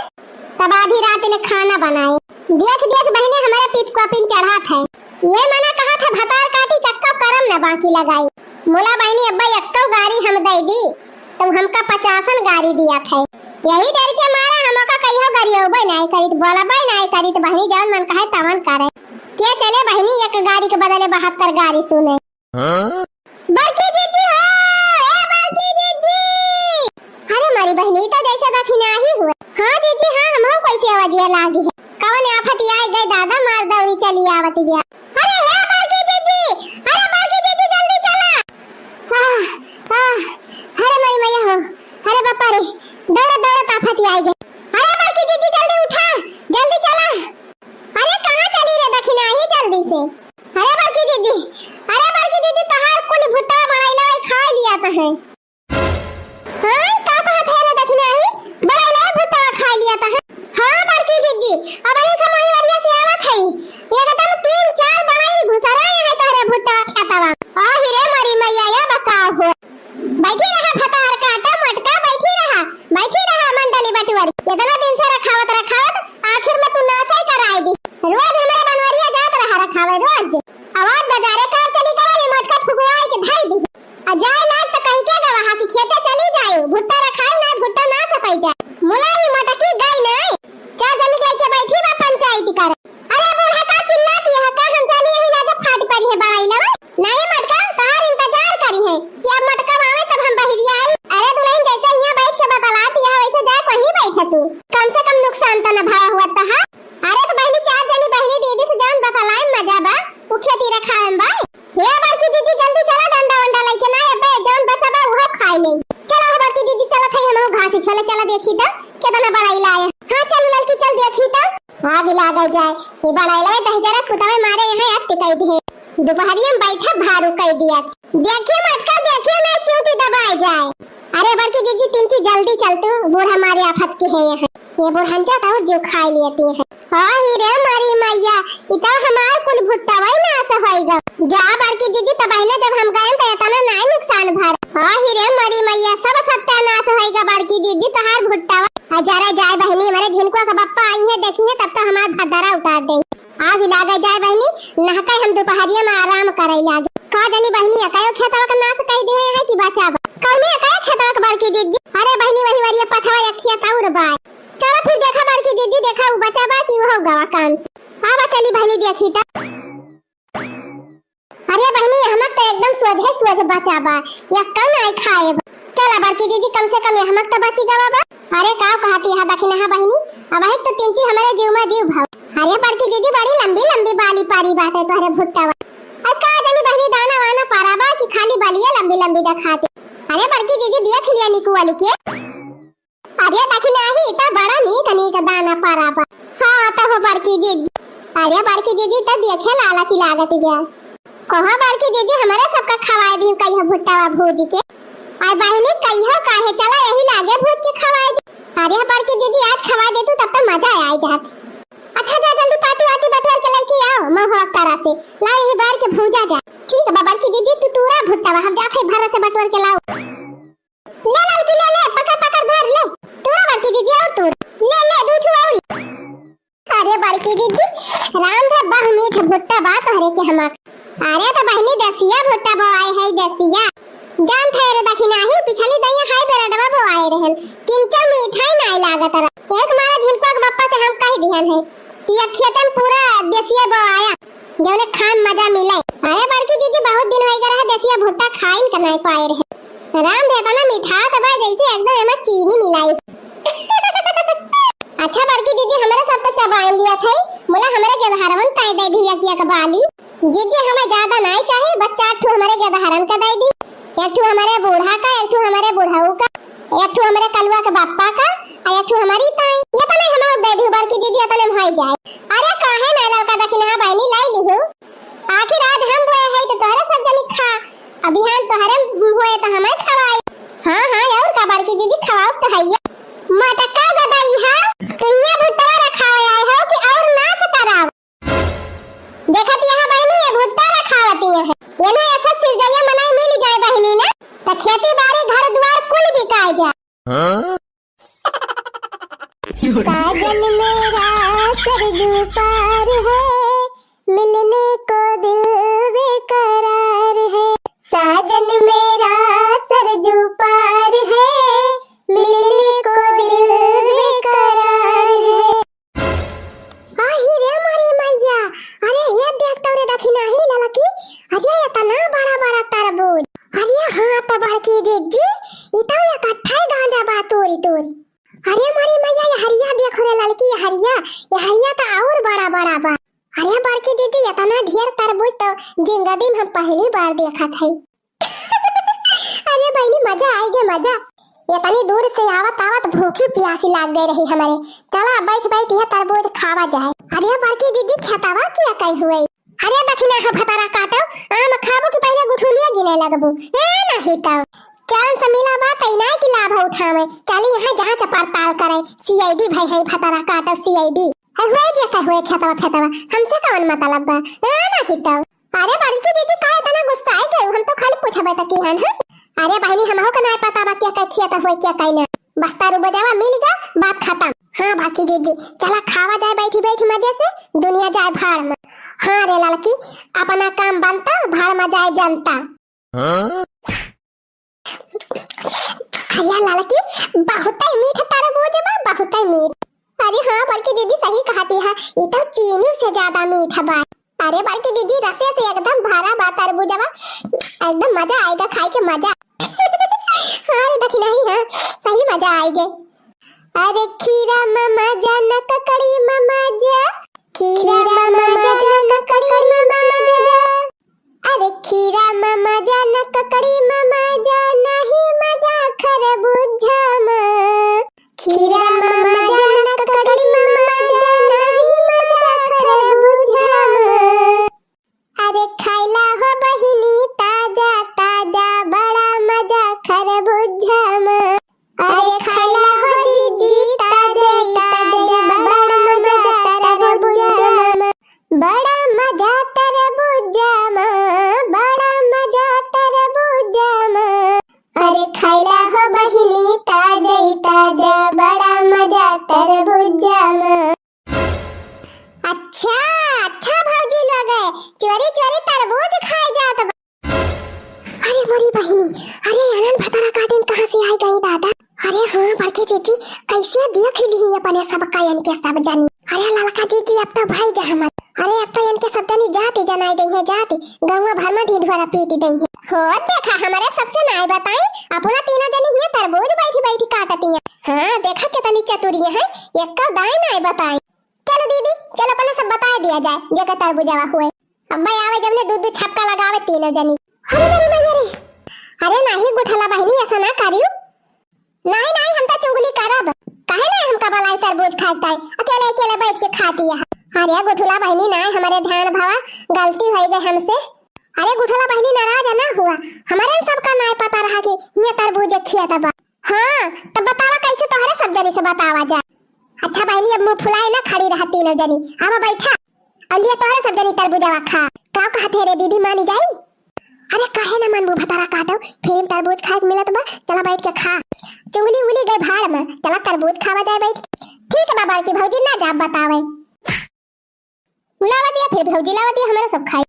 तब आधी रात ले खाना बनाए। देख देख बहिनी, हमारे पीत कोपिन चढ़त है। ये मना कहत है भतार काटी, कक्का करम न बाकी लगाई। मोला बहिनी अब्बा एक्को गारी हम दे दी, तुम हमका पचासन गारी दिया थे। यही डर के मारा हम ओका कहियो गरियौबे नाय करित, बोलबे नाय करित, बहिनी जवन मन कहे तवन करे। के चले बहिनी, एक गारी के बदले बहत्तर गारी सुने। हाँ? बड़की जीजी हो, ए बड़की जीजी। अरे मारी बहिनी तो जैसे दखिनाही हुए। हाँ जीजी, हाँ, हमहू कैसे आवाजिया लागी है। कवन आफत आए गए दादा, मार दौरी चली आवत गया। अरे हे बड़की जीजी, अरे बड़की जीजी जल्दी चला। आह, आह, अरे मारी मैया हो। है। हाँ, का कहत है रे दखिनाही? बड़ा ले भुट्टा खाइ लिया त है। हाँ, बड़की जिज्जी, अबही हम वही वरिया से आवत हई। एकदम तीन चार बड़ाई घुसरा है तोहरे भुट्टा खेतवा। आहि रे मोरी मैया, या बका हो। बैठी रहा भतार काटा मोटका, बैठी रहा, बैठी रहा मंडली बटुअरी। इतना दिन से रखावत रखावत आखिर में तू नासै कराइ दी। रोज हमरे बनवरिया जात रहा रखावे, रोज। आवाज बजारे कार चली गवा, ये मोटका फुकवाइ के धइ दी। आ जाए लाग त कहि के गवा हा कि खेते चली जाए, भुट्टा रखाए ना, भुट्टा ना सपाई जाए। मुलाई मोटकी गई ना, चार जनी लइके बैठी बा पंचायती करे। अरे बूढ़ा का चिल्लाती है का? हम जानी यही लागे फाट पड़ी है बड़ाई लवा। नहीं मटका, तोहार इंतजार करी है कि अब मटका आवे तब हम बहिरिया आई। अरे दुल्हन जैसे यहाँ बैठ के बतलाती है वैसे जाए वहीं बैठे तू। कम से कम नुकसान तो न भवा हुआ तहा। अरे तो बहिनी चार जनी बहिनी दीदी से जान बतलाए मजा बा, उ खेती रखाए में बा। हे बड़की दीदी जल्दी चला डंडा वंडा लइके ना अबे जौन बचा बा उहो खाए ले। चला हो बड़की दीदी चला थई हमहू घास छोले चला देखी त केतना बड़ाई लाए। हाँ चल ललकी चल देखी त। आग लागल जाए। ये बड़ाइलवे दहिजरा कुदावे मारे यहाँ अति कई दिहे। दुपहरिया में बैठा भारू कई दिया। देखिए मटका, देखिए ना चूंटी दबाए जाए। अरे बड़की जिज्जी तिनची जल्दी चल तू, बूढ़ा मारे आफत के है यहाँ। ये बुढ़ंचा तो और जो खाए लेती है। हाँ ही रे मारी मैया, इता हमार कुल भुट्टा वही नाश होइगा। जा बड़की जिज्जी तबहिने जब हम गए तो इतना नाई नुकसान भर। हाँ ही रे मारी मैया, सब सत्यानाश होइगा बड़की जिज्जी तोहार भुट्टा। आ जरा जाए बहिनी, हमरे झिनकुआ के बप्पा आई है, देखी है, तब तो हमार भदरा उतार दे। आग लागे जाए बहिनी, नहके हम दुपहरिया में आराम करे लागे। का जानी बहिनी, अकायो खेतवा के नाश कई दे है कि बचा बा? कौने अकायो खेतवा के बड़की जिज्जी? अरे बहिनी, वही वरिया पछवा एक खेत और बाय। चलो फिर देखा बड़की जिज्जी, देखा उ बचा बा कि वो गवा काम से। आवा चली बहिनी देखी त। अरे बहिनी, हमक तो एकदम सोझे सोझ बचा बा, यक्का नाई खाए बा। चला बड़की जिज्जी, कम से कम हमक तो बची गवा बा। अरे का कहती है दखिनहा बहिनी, अबही तो तिनची हमरे जीव में जीव भाव। अरे बड़की जिज्जी बड़ी लंबी लंबी बाली पारी बाटे तोहरे भुट्टा वा। अरे का जानी बहिनी दाना वाना पारा बा कि खाली बलिया लंबी लंबी दिखाते। अरे बड़की जिज्जी देख लिया निकुअल के। अरे दखिनही, ई त बड़ा नीक नीक दाना पारा बा। हाँ, त हो बड़की जिज्जी। अरे बड़की जिज्जी, त देखे लालची लागत बिया। कहो बड़की जिज्जी, हमरे सबका खवाए दी कहियो भुट्टावा भूज के। अरे बहिनी, कहियो काहे, चला यही लागे भूज के खवाए दी। अरे बड़की जिज्जी, आज खवाए दे तू, तब तो मजा आ जात। अच्छा जा जल्दी पाती वाती बटोर के लेके आओ, महुआ तरह से। लाओ यही बार के भूजा जा। ठीक बा बड़की जिज्जी, तू तूरा भुट्टावा, हम जात है भर से बटोर के लाओ। ले ललकी, ले, ले, पकड़, पकड़, धर, ले। तूरा बड़की जिज्जी और तूर। ले, ले, दू ठो और ले। अरे बड़की जिज्जी, राम धर, बह मीठ भुट्टा बा तोहरे के हमार। अरे तो बहिनी, देसिया भुट्टा बोआए है, देसिया। जानत है रे दखिनही, पिछली दइया हाई बेरडवा बोआए रहन, किंचो मीठा ही नाई लागत रहा। एक मारा झिनकुआ के बप्पा से हम कह दिहन है कि एक खेतन पूरा देसिया बोआया। जौने खाए में मजा मिले। अरे बड़की जिज्जी, बहुत दिन होइ गए रहे देसिया भुट्टा खाइन के नाई पाए रहे। राम रे, इतना मिठात बा जैसे एकदम एमा चीनी मिलाई। अच्छा बड़की जिज्जी, हमरे सब तो चबाइन लिया थे, मुला हमरे गेदहरवन ताई दे दिया किया के बाली। जिज्जी, हमें ज्यादा नाई चाहे, बस चार ठो हमरे गेदहरन का दे दी, एक ठो हमरे बूढ़ा का, एक ठो हमरे बुढ़ऊ का, एक ठो हमरे कलुआ के बप्पा का, आ एक ठो हमारी ताई। ये तो नहीं हम दे दी बड़की जिज्जी, इतने में हो जाए। अरे काहे ना ललका दखिनहा बहिनी लाई लिहू। आखिर आज हम बोए हई तो तोहरे सब जनी खा, अब बिहान तोहरे बोए तो हमें खवाई। हाँ, हाँ, और का बड़की जिज्जी खवाओ तो हइये। मटका गदई है, कहिया भुट्टा रखावे आए हो कि और नाश कराओ? देखत यहाँ बहिनी, ये भुट्टा रखावती है। ये ना ऐसा सिरजैया मनाई मिल जाए बहिनी ना, तो खेती बाड़ी घर द्वार कुल बिकाए जाए। हाँ? साजन मेरा सरजू पार है, मिलने को दिल बेकरार है। साजन मेरा सरजू पार है, मिलने को दिल बेकरार है। आही रे मोरी मैया, अरे ये देख तो रे दखिनही ललकी, अरे इतना बड़ा बड़ा तरबूज। अरे हाँ तो बड़की जिज्जी, ई तो इकट्ठा गांजा बा तोरी तोरी। अरे मोरी मैया, ये हरिया देख रे ललकी, ये हरिया, ये हरिया तो और बड़ा बड़ा बा। अरे बड़की जिज्जी, इतना ढेर तरबूज तो जिंदगी में हम पहली बार देखत हई। अरे बहिनी, मजा आइ गे, मजा। इतनी दूर से आवत आवत भूखी प्यासी लाग गए रही हमारे। चला बैठ बैठ यह तरबूज खावा जाए। अरे बड़की जिज्जी, खेतवा किया कई हुए? अरे दखिनहा भतारा काटो, आम खाबो कि पहले गुठुलिया गिने लगबो? ए नहीं तो। कौन सा मिला बा, तई नाहीं कि लाभ उठावे। चली यहाँ जाँच पड़ताल करे, C I D भई है भतरा काटो, C I D। है हुए जे कहे हुए खेतवा फेतवा, हमसे कौन मतलब बा? हाँ, नाहीं तो। अरे बड़की दीदी, का इतना गुस्साई गई? हम तो खाली पूछबे तक की हन, हाँ? अरे बहिनी, हमहू के नाहीं पता बा क्या कहे खेत हुए, क्या कहे ना। बस तारू बजावा मिल गया, बात खत्म। हाँ बड़की दीदी, चला खावा जाए बैठी बैठी मजे से, दुनिया जाए भाड़ में। हाँ रे ललकी, अपना काम बनता, भाड़ में जाए जनता। हाँ? अरे ललकी, बहुते मीठ तरबूज बा, बहुते मीठ। अरे हाँ बड़की दीदी सही कहती है, ये तो चीनी से ज्यादा मीठ बा। अरे बड़की दीदी, रसे से एकदम भरा बा तरबूजवा, एकदम मजा आएगा खाए के, मजा। हाँ रे दखिनही, हाँ सही मजा आएगा। अरे खीरा में मजा न ककड़ी में मजा, खीरा में मजा न ककड़ी में मजा। अरे खीरा में मजा न ककड़ी में मजा, नाही मजा खरबूजा में। खीरा में मजा न ककड़ी में मजा, नाही मजा खरबूजा में। अरे खाइला हो बहिनी ताजा ताजा, बड़ा मजा खरबूजा में। अरे खाइला हो जीजी ताजा ताजा, बड़ा मजा तरबूजा में। बड़ा मजा तरबूजा में, बड़ा मजा तरबूजा में। अरे खाइला हो बहिनी ताजा ताजा, बड़ा मजा तरबूजा में। अच्छा, अच्छा भौजी लोग, चोरी चोरी तरबूज खाए जात बा। अरे मोरी बहिनी, अरे अनन भतरा काटिन कहाँ से आई गई दादा? अरे हाँ बड़की जीजी, कैसे देख ली अपने सबका इनके सब जनी। अरे ललका जीजी, अब तो भाई जहमत। अरे अब तो इनके सब जनी जाति जनाई दई है, जाति। गौवा भर में ढिढोरा पीट दई है। हो देखा, हमरे सबसे नाई बताई, अपना तीनों जनी हियाँ तरबूज बैठी बैठी काटती हैं। हाँ देखा कितनी चतुरी है, एक दाई नाई बताई। चलो दीदी, चलो अपने सब बताए दिया जाए, जेकर तरबूजवा हुए। अब भाई आवे जब ने दू दू छक्का लगावे तीनों जनी। अरे मेरी मैया रे। अरे नाही गुठला बहिनी, ऐसा ना करियो। नाही नाही, हम तो चुगली करब। काहे ना हमका बलाई तरबूज खाए ताई, अकेले अकेले बैठ के खाती है। अरे गुठला बहिनी नाही, हमारे ध्यान भवा, गलती हो गई हमसे। अरे गुठला बहिनी नाराज ना हुआ, हमारे सबका नाय पता रहा कि ये तरबूज खिया बा। हाँ, तब बतावा कैसे तोहरे सब जनी से बतावा जाए। अच्छा बहिनी, अब मुँह फुलाए ना खड़ी रहा तीनों जनी। आवा बैठा। और लिया तोहरे सब जनी तरबूजवा खा। का कहत है रे दीदी, मानी जाई? अरे काहे ना मानबू भतारा काटो, फिर तरबूज खाए के मिलत बा, चला बैठ के खा। चुगली उगली गए भाड़ में, चला तरबूज खावा जाए बैठ के। ठीक बा बड़की भौजी, ना जा बतावे। लावा दिया फिर भौजी, लावा दिया, हमारा सब खाई।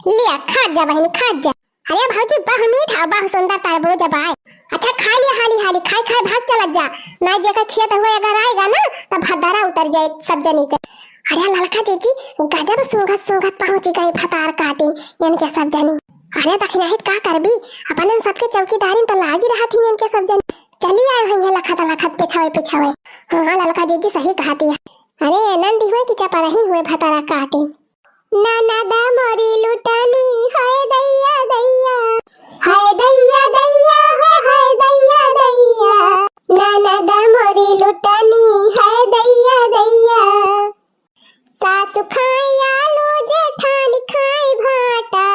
लिया, खा जा बहिनी, खा जा। अरे भौजी, बहु मीठ और बहु सुंदर तरबूज बाय। अच्छा, खा लिया हाली हाली, खाई खाई भाग चलत जा। ना जेकर खेत हुए अगर आएगा ना, तब भद्दरा उतर जाए सब जनी के। अरे ललका जीजी, गजब सूंघत सूंघत पहुँची गई भतार काटिन इनके सब जनी। अरे दखिनाहित का करबी, अपन इन सबके चौकीदारिन तो लागी रहत ही इनके सब जनी। चली आए हुई है लखत लखत पिछावे पिछावे। हाँ, ललका जीजी सही कहती है। अरे नंदी हुए कि चपरही हुए भतारा काटिन। ननद मोरी लुटनी, हाय दैया दैया, हाय दैया दैया, हो हाय दैया दैया। ननद मोरी लुटनी, हाय दैया दैया। सासु खाए आलू, जेठानी खाए भाटा।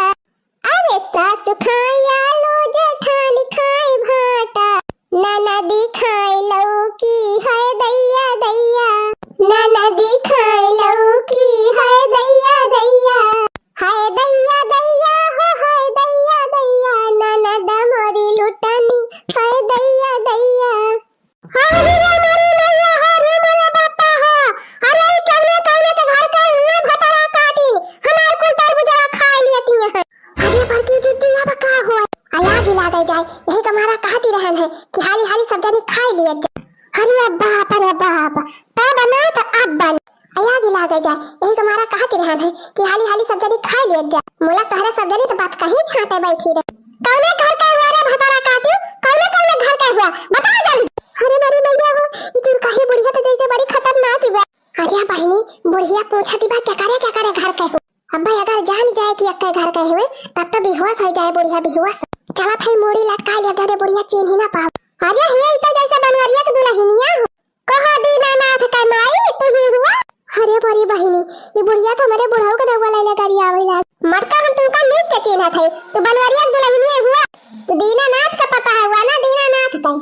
अरे सासु खाए आलू, जेठानी खाए भाटा, ननदी खाए लौकी, हाय दैया दैया। ननदी खाए लौकी, हाय दैया दैया। हाय दैया दैया, हो हाय दैया दैया, ननद मोरी लुटनी, हाय दैया दैया। अरे रे मोरी मैया हो, रे मोरे बापा हो। अरे ई कौने कौने के घर के हुए भतारा काटिन, हमार कुल तरबुजवा खाए लेती हैं। अरे बड़की दीदी, अब का हुआ? अलाग ही लागे जाए, यही का मारा कहती रहन है कि हाली हाली सब जनी खाए लिए जा। अरे बाप रे बाप, तब ना तो अब बन। अलाग ही लागे जाए, यही का मारा कहती रहन है कि हाली हाली सब जनी खाए लिए जा। मुला तोहरे सब जनी तो बात कहीं छाटे बैठी रहे। कौने घर के हुआ रे भतारा काटिन? कौने कौने घर के हुआ? बता जल्दी। अरे मोरी मैया हो, ई चुरकाही बुढ़िया तो जैसे बड़ी खतरनाक ही बा। अरे बहिनी, बुढ़िया पूछती बा, क्या करे, क्या करे घर के हो? अब भाई अगर जान जाए कि अक्के घर के हुए, तब तो बेहोश हो जाए बुढ़िया, बेहोश। चला भाई, मूड़ी लटका लिया, डरे बुढ़िया चीन्ही ना पाओ। अरे ये तो जैसे बनवरिया के दुल्हनिया हो। कहो दीनानाथ के माई, तू ही हुआ? अरे बड़ी बहिनी, ये बुढ़िया तो हमारे बुढ़ऊ के नौवा लैले गाड़ी आवे लाग। मटका हम तुमका नीक के चीन्हत है, तू बनवरिया के दुल्हनिया हुआ। दीनानाथ का पता हुआ ना, दीनानाथ का।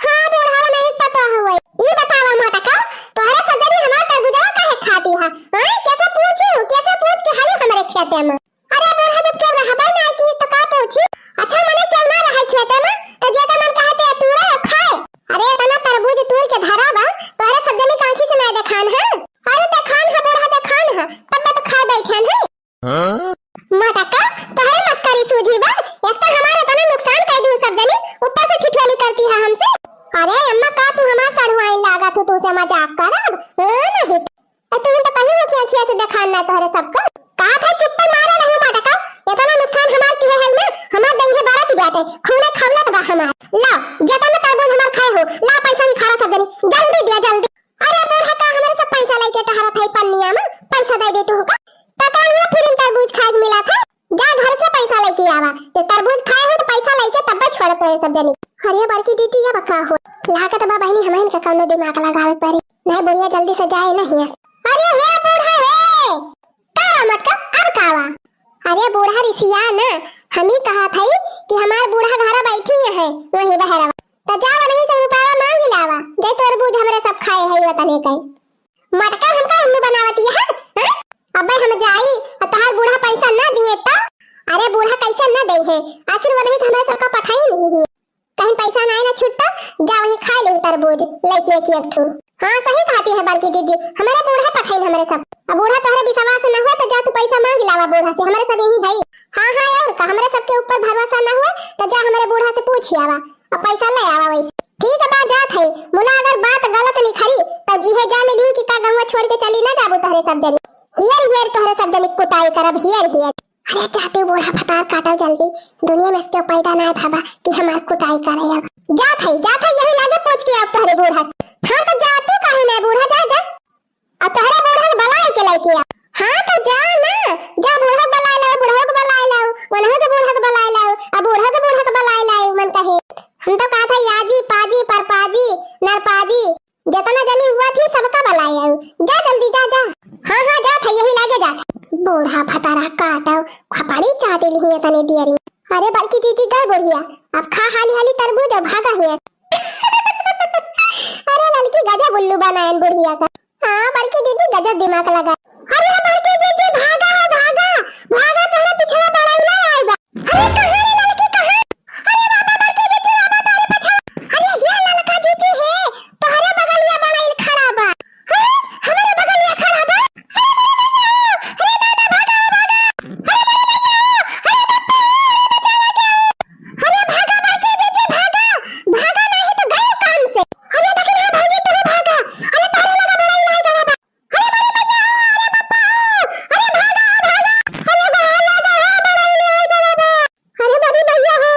हाँ, बूढ़ा नहीं पता हुआ। ई बतावा मोटका, तोहरे सब जनी हमार तरबूजवा काहे खाती है? हाँ, कैसे पूछी हूँ, कैसे पूछ के हाली हमरे खेते में? अरे बूढ़ा, जब केहू रहबे ना की तो का पूछी? अच्छा, मने केहू ना रहे खेते में, तो जे मन कहे ते तूरे और खाए। अरे इतना तरबूज तूर के धरा बा, तोहरे सब जनी का आँखी से ना देखान है? अरे देखान है बूढ़ा, देखान है, तब मैं तो खाए बैठन है। हाँ? मोटका, तोहरे मस्करी सूझी बा, एक तो हमारे इतना नुकसान कर दी सब जनी, ऊपर से ठिठोली करती है हमसे। अरे अम्मा, का तू हमार सड़ुआइन लागत हो, तू से मजाक करब? हाँ, नहीं तो। ए, तुम तो कहीं मुखिया खिया से देखान ना तोहरे सबको। का था चुप्पे मारे रहो मोटका, इतना नुकसान हमार किए है ना, हमार देह बारत जाते, खूने खौलत बा हमार। ला, जितना तरबूज हमार खाए हो, ला पैसा निखारा सब जनी, जल्दी दिया, जल्दी। अरे बूढ़ा, का हमरे सब पैसा लेके टहरत है पन्निया में? पैसा दे दे तू का? पता नहीं फिर तरबूज खाए के मिला था। जा घर से पैसा लेके आवा। ते तरबूज खाए हो तो पैसा लेके तब्बे छोड़त है सब जनी। अरे बड़की जीजी, अब का हो? लागत बा बहिनी, हमहिन के कौनो दिमाग लगावे पड़ी। नहीं बुढ़िया जल्दी से जाए नहीं। अरे हे बूढ़ा हे, का मत का, अब का वा? अरे बूढ़ा रिसिया ना, हम ही कहा था कि हमार बूढ़ा घरा बैठी है वही बहरवा। तो जा वनही से रुपया मांग लावा, जे तरबूज हमरे सब खाए है वतने के। मटका हमका उल्लू बनावती है, हैं? अबे हम जाई, और तहार बूढ़ा पैसा ना दिए तो? अरे बूढ़ा कैसे ना दे है, आखिर वनही तो हमरे सबका पठाई नहीं है। कहीं पैसा ना ना छुट्टा, जा वही खाए ले तरबूज, लेके एक एक ठू। हाँ सही कहती है बड़की दीदी, हमारे बूढ़ा पठाई हमरे सब। अब बूढ़ा तोहरे विश्वास ना हुआ तो जा तू पैसा मांग लावा बूढ़ा से, हमारे सब यही है। हाँ हाँ, और का हमरे सबके ऊपर भरोसा ना हुआ तो जा हमारे बूढ़ा से पूछ आवा। अब पैसा ले आवा वैसे। ठीक बा, जात है। मुला अगर बात गलत निखरी, तब इहे जान लिहू कि का गंवा छोड़ के चली ना जाबू तोहरे सब जनी। हियर हियर तोहरे सब जनी कुटाई करब, हियर हियर। अरे जाते बूढ़ा भतार काटो जल्दी, दुनिया में इसके पैदा ना भवा कि हमार कुटाई करे अब। जात है, जात है, यही लागे पूछ के अब तोहरे बूढ़ा। हाँ तो जा, तू काहे ना बूढ़ा, जा, जा। अब तोहरे बूढ़ा के बलाए के लेके आ। हाँ तो जा ना, जा बूढ़ा के बलाए लाओ, बूढ़ा के बलाए लाओ, वनहु के बूढ़ा के बलाए लाओ, अब बूढ़ा के बूढ़ा के बलाए लाओ, मन कहे। हम तो कहा था याजी, पाजी, परपाजी, नरपाजी, जितना जनी हुआ थी सबका बलाए आओ। जा जल्दी जा, जा। हाँ, हाँ, जात है, यही लागे जात है। बूढ़ा भतारा काटो, खपाड़ी चाटे लिही है तने दियरी। अरे बड़की जीजी गए बुढ़िया, अब खा हाली हाली तरबूज और भागा ही है। अरे ललकी गजब उल्लू बनायन बुढ़िया का। हाँ, बड़की जीजी गजब दिमाग लगा। अरे बड़की जीजी भागा हो, भागा, भागा, तोहरे पिछवा बड़ैला आइल बा। अरे कहाँ रे ललकी, कहाँ? अरे बाबा बड़की जीजी, बाबा तोहरे पिछवा। अरे ये ललका जीजी है, तोहरे बगलिया बड़ैल खड़ा बा। अरे हमरे बगलिया खड़ा बा। अरे मोरे भैया, अरे दादा भागा, भागा। अरे मोरे भैया, अरे बापा, अरे बचावा क्या हो? अरे भागा बड़की जीजी भागा, भागा नहीं तो गई काम से। अरे लेकिन हाँ भौजी तू भागा, अरे तोहरे लगा बड़ैल आइल बा। अरे मोरे भैया, अरे बापा, अरे भागा, भागा, अरे बाहर लगा, हाँ, बड़ैल आइल बा। अरे मोरे भैया हो,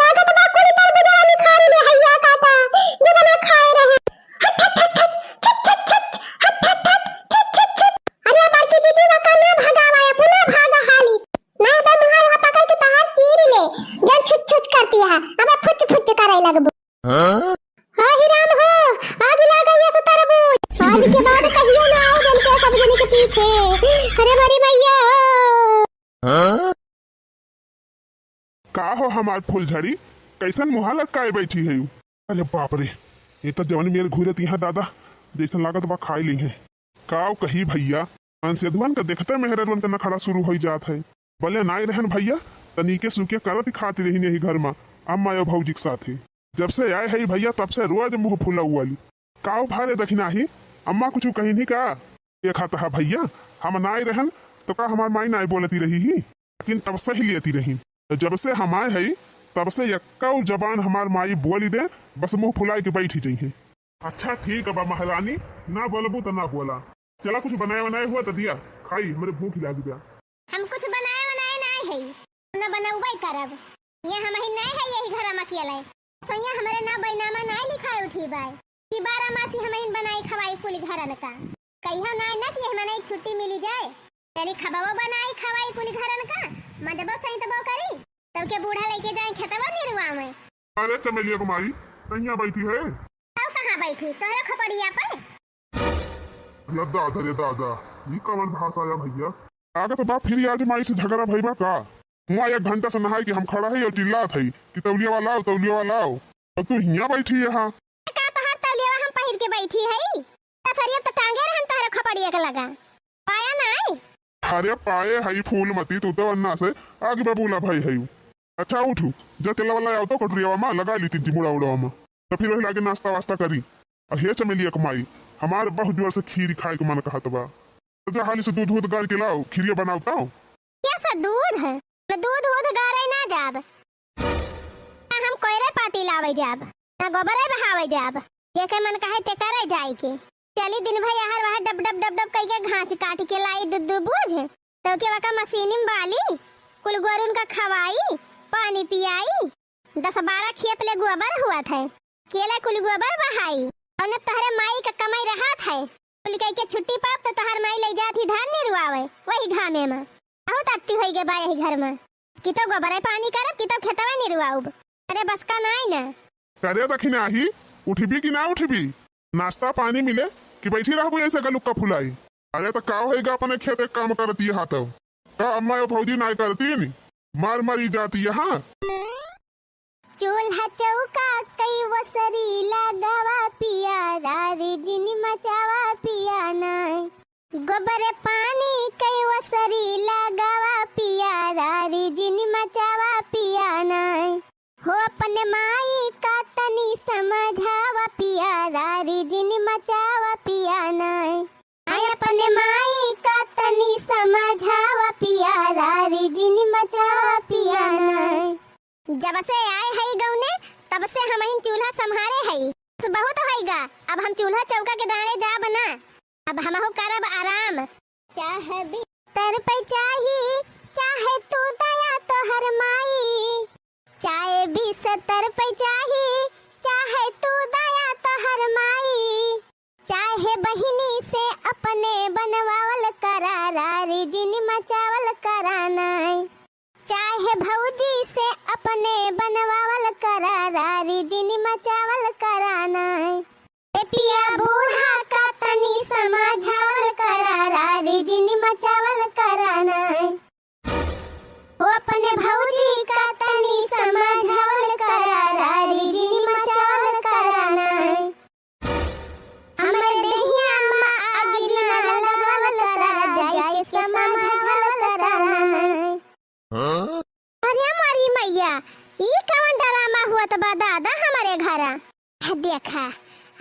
लागत बा कुल तरबूजवा निखारी ले हैया काटा, जो बना खाए रहे। हट, हट, हट, हट, छट, छट, छट, हट, हट, हट, छट, छट, छट। अरे बड़की जीजी वका ना भगावा, अपना भागा हाली। ना तो मुहार वहाँ पकड़ के तहार चीर ले, जब छुच छुच करती है, अब फुच फुच करे लगबू। हाँ? हाँ ही राम हो, आग लाग गई है तरबूज। आज के बाद कहियो ना आओ जन के सब जन के पीछे। अरे मोरे भैया हो। हाँ? का हो हमार फूलझड़ी, कैसन मुहा लटकाए बैठी है? अरे बाप रे, ये तो जवन मेर घूरत यहाँ दादा, जैसन लागत बा खाई ली है। का कही भैया, अनसेधुअन के देखते मेहररुअन के नखड़ा शुरू हो जात है। बोले नाई रहन भैया, तनीके सुके करत खाती रही यही घर में, अम्मा या भौजी के साथे। जब से आए है भैया, तब से रोज मुँह फुला हुआ ली। का भारे दखिनाही, अम्मा कुछ कही नहीं का? देखा तहा भैया, हम नाई रहन तो का हमार माई नाई बोलती रही ही? लेकिन तब सही लेती रही। तो जब से हम आए हई, तब से यक्का जबान हमार माई बोली दे, बस मुँह फुलाए के बैठी जइहे। अच्छा ठीक बा महारानी, ना बोलबू तो ना बोला। चला कुछ बनाए बनाए हुआ तो दिया, खाई, हमरे भूख लागी बा। हम कुछ बनाए बनाए नाई हई, ना बनौबे करब। ये हम ही नाई है यही घर में अकेले। सैया हमरे ना बैनामा नाई लिखाए उठी बाय। कि बारह मासी हम ही बनाई खवाई कुल घरन का। कहियो नाई ना कि हमने एक छुट्टी मिली जाए। चली खबवो बनाई खवाई कुली घरन का, मजबो सैतबो करी, तब के बूढ़ा लेके जाए खेतवा निरुआ में। अरे चमेलिया को माई, कहिया बैठी है? तब कहाँ बैठी, तोहरे खपड़िया पे। अरे दादा रे दादा, ई कवन भाषा या भैया? लागत बा फिर आज माई से झगड़ा भइबा का? हुआँ एक घंटा से नहाए के हम खड़ा है और चिल्लात है कि तौलियावा लाओ, तौलियावा लाओ, और तू हियाँ बैठी है। हाँ, का तोहार तौलियावा हम पहिर के बैठी है? त सरिया त टांगे रहन तोहरे खोपड़िया के लगा, पाया नाई? अरे पाए है फूलमती, तू तो अन्ना से आगे बबूला भाई है। अच्छा उठू, जा तेला वाला आओ तो कटोरियावा मा लगा ली तीन मुड़ा उड़ावा मा, तो फिर वही लागे नाश्ता वास्ता करी। अहे चमेलिया के माई, हमार बहुत जोर से खीरी खाए के मन कहत बा। तो जा हाली से दूध वूध गार के लाओ, खीरिया बनाओ तो। कैसा दूध है? मैं दूध वूध गारे ना जाब। ना हम कोयरे पाती लावे जाब, ना गोबरे बहावे जाब। जेके मन कहे ते करे जाए के। चली दिन भर यहाँ वहाँ डब डब डब डब कई के घास काट के लाई दू दू बोझ। तो के वका मशीनी में बाली, कुल गोरुन का खवाई, पानी पियाई। दस बारह खेप ले गोबर हुआ थे, केला कुल गोबर बहाई। और अब तोहरे माई का कमाई रहा थे, कुल कह के छुट्टी पाप तो तोहर माई ले जात ही धान निरुआवे, वही घामे में। बहुत अत्ती होई गे बा यही घर में, कि तो गोबरे पानी करब, कि तो खेतवा निरुआउब। अरे बस का नाई ना। अरे दखिनाही, उठबी कि ना उठबी? नाश्ता पानी मिले कि बैठी रहबू ऐसे गलुक्का फुलाई? अरे त का होइगा, अपने खेते काम करती है तो? का अम्मा या भौजी नाय करती नी? मार मारी जाती है, हाँ? चूल्हा चौका कई वसरी लगावा पिया, रारी जिनी मचावा पिया नाय। गोबर पानी कई वसरी लगावा पिया, रारी जिनी मचावा पिया नाय। हो अपने माई का तनी समझावा पिया, रारी जिनी मचावा पिया नाय। आय अपने माई का तनी समझावा पिया, रारी जिनी मचावा पिया नाय। जब से आए हई गौने, तब से हमहिन चूल्हा संभारे हई। बहुत होइगा, अब हम चूल्हा चौका के डाँड़े जाब ना, अब हमहू करब आराम। चाहे बिस्तर पे चाही, चाहे तू दया तोहर माई। चाहे बिस्तर पे चाही, चाहे तू दया तोहर माई। चाहे बहिनी से अपने बनवावल करा, रारी जिनी मचावल करा नाय। चाहे भौजी से अपने बनवावल करा, रारी जिनी मचावल करा नाय। ए पिया बूढ़ा का तनी समझावल करा, रारी जिनी मचावल करा नाय। हो अपने भौजी का तनी समझावल करा, रारी जिनी मचावल करा नाय। हमरे देहिया में आगी ना लगावल करा, जाई के समझावल करा नाय। हाँ? अरे मोरी मैया, ई कवन ड्रामा हुआ त बा दादा हमरे घरा? आ देखा,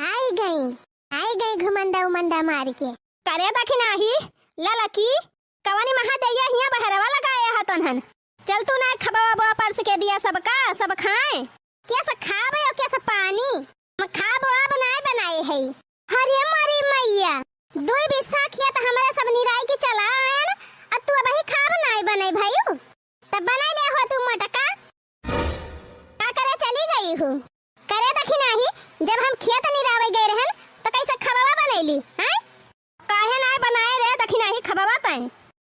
आई गई, आई गई घुमंडा उमंडा मार के। करे दखिनाही, ललकी, कवनी महादैया हियां बहरवा लगाए ह तोन्हन। चल तू ना खबवा बवा परस के दिया सबका, सब खाए। के से खाब और के से पानी? हम खाब अब नाय बनाए है। अरे मोरी मैया, दुई बिस्सा खेत हमरे सब निराई के चला आयन, आ तू अबही खाब नाय बने भयू। तब बनाई ले हो तू मोटका। का करे चली गई हूँ? करे दखिनाही, जब हम खेत निरावे गए रहन, तो कैसे खबवा बनैली, हैं? काहे नाय बनाए रे दखिनाही खबवा तैं?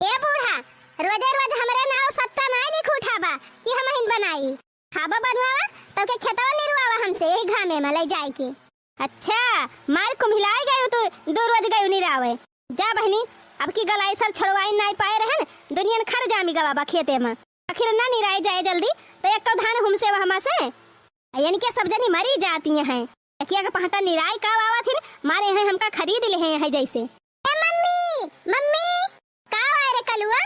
ए बूढ़ा, रोजे रोज हमरे नाव सत्ता नाय लिख उठाबा कि हमहिन बनाई। खाबा बनवावा, तो के खेतवा निरुआवा हमसे यही घामे में ले जाए के। अच्छा, मार कुम्हिलाए गयो तू, दो रोज गयो निरावे। जा बहिनी, अब की गलाई सर छोड़वाई नाय पाए रहन, दुनियन खर जामी गवा बा खेते में। आखिर ना निराए जाए जल्दी, तो एक तो धान हुमसे वहमा से। आ इनके सब जनी मरी जाती हैं। एकिया के पहटा निराई का आवा थिन, मारे हैं हमका खरीद ले हैं, हैं जैसे। ए मम्मी, मम्मी, का आवा रे कलुआ?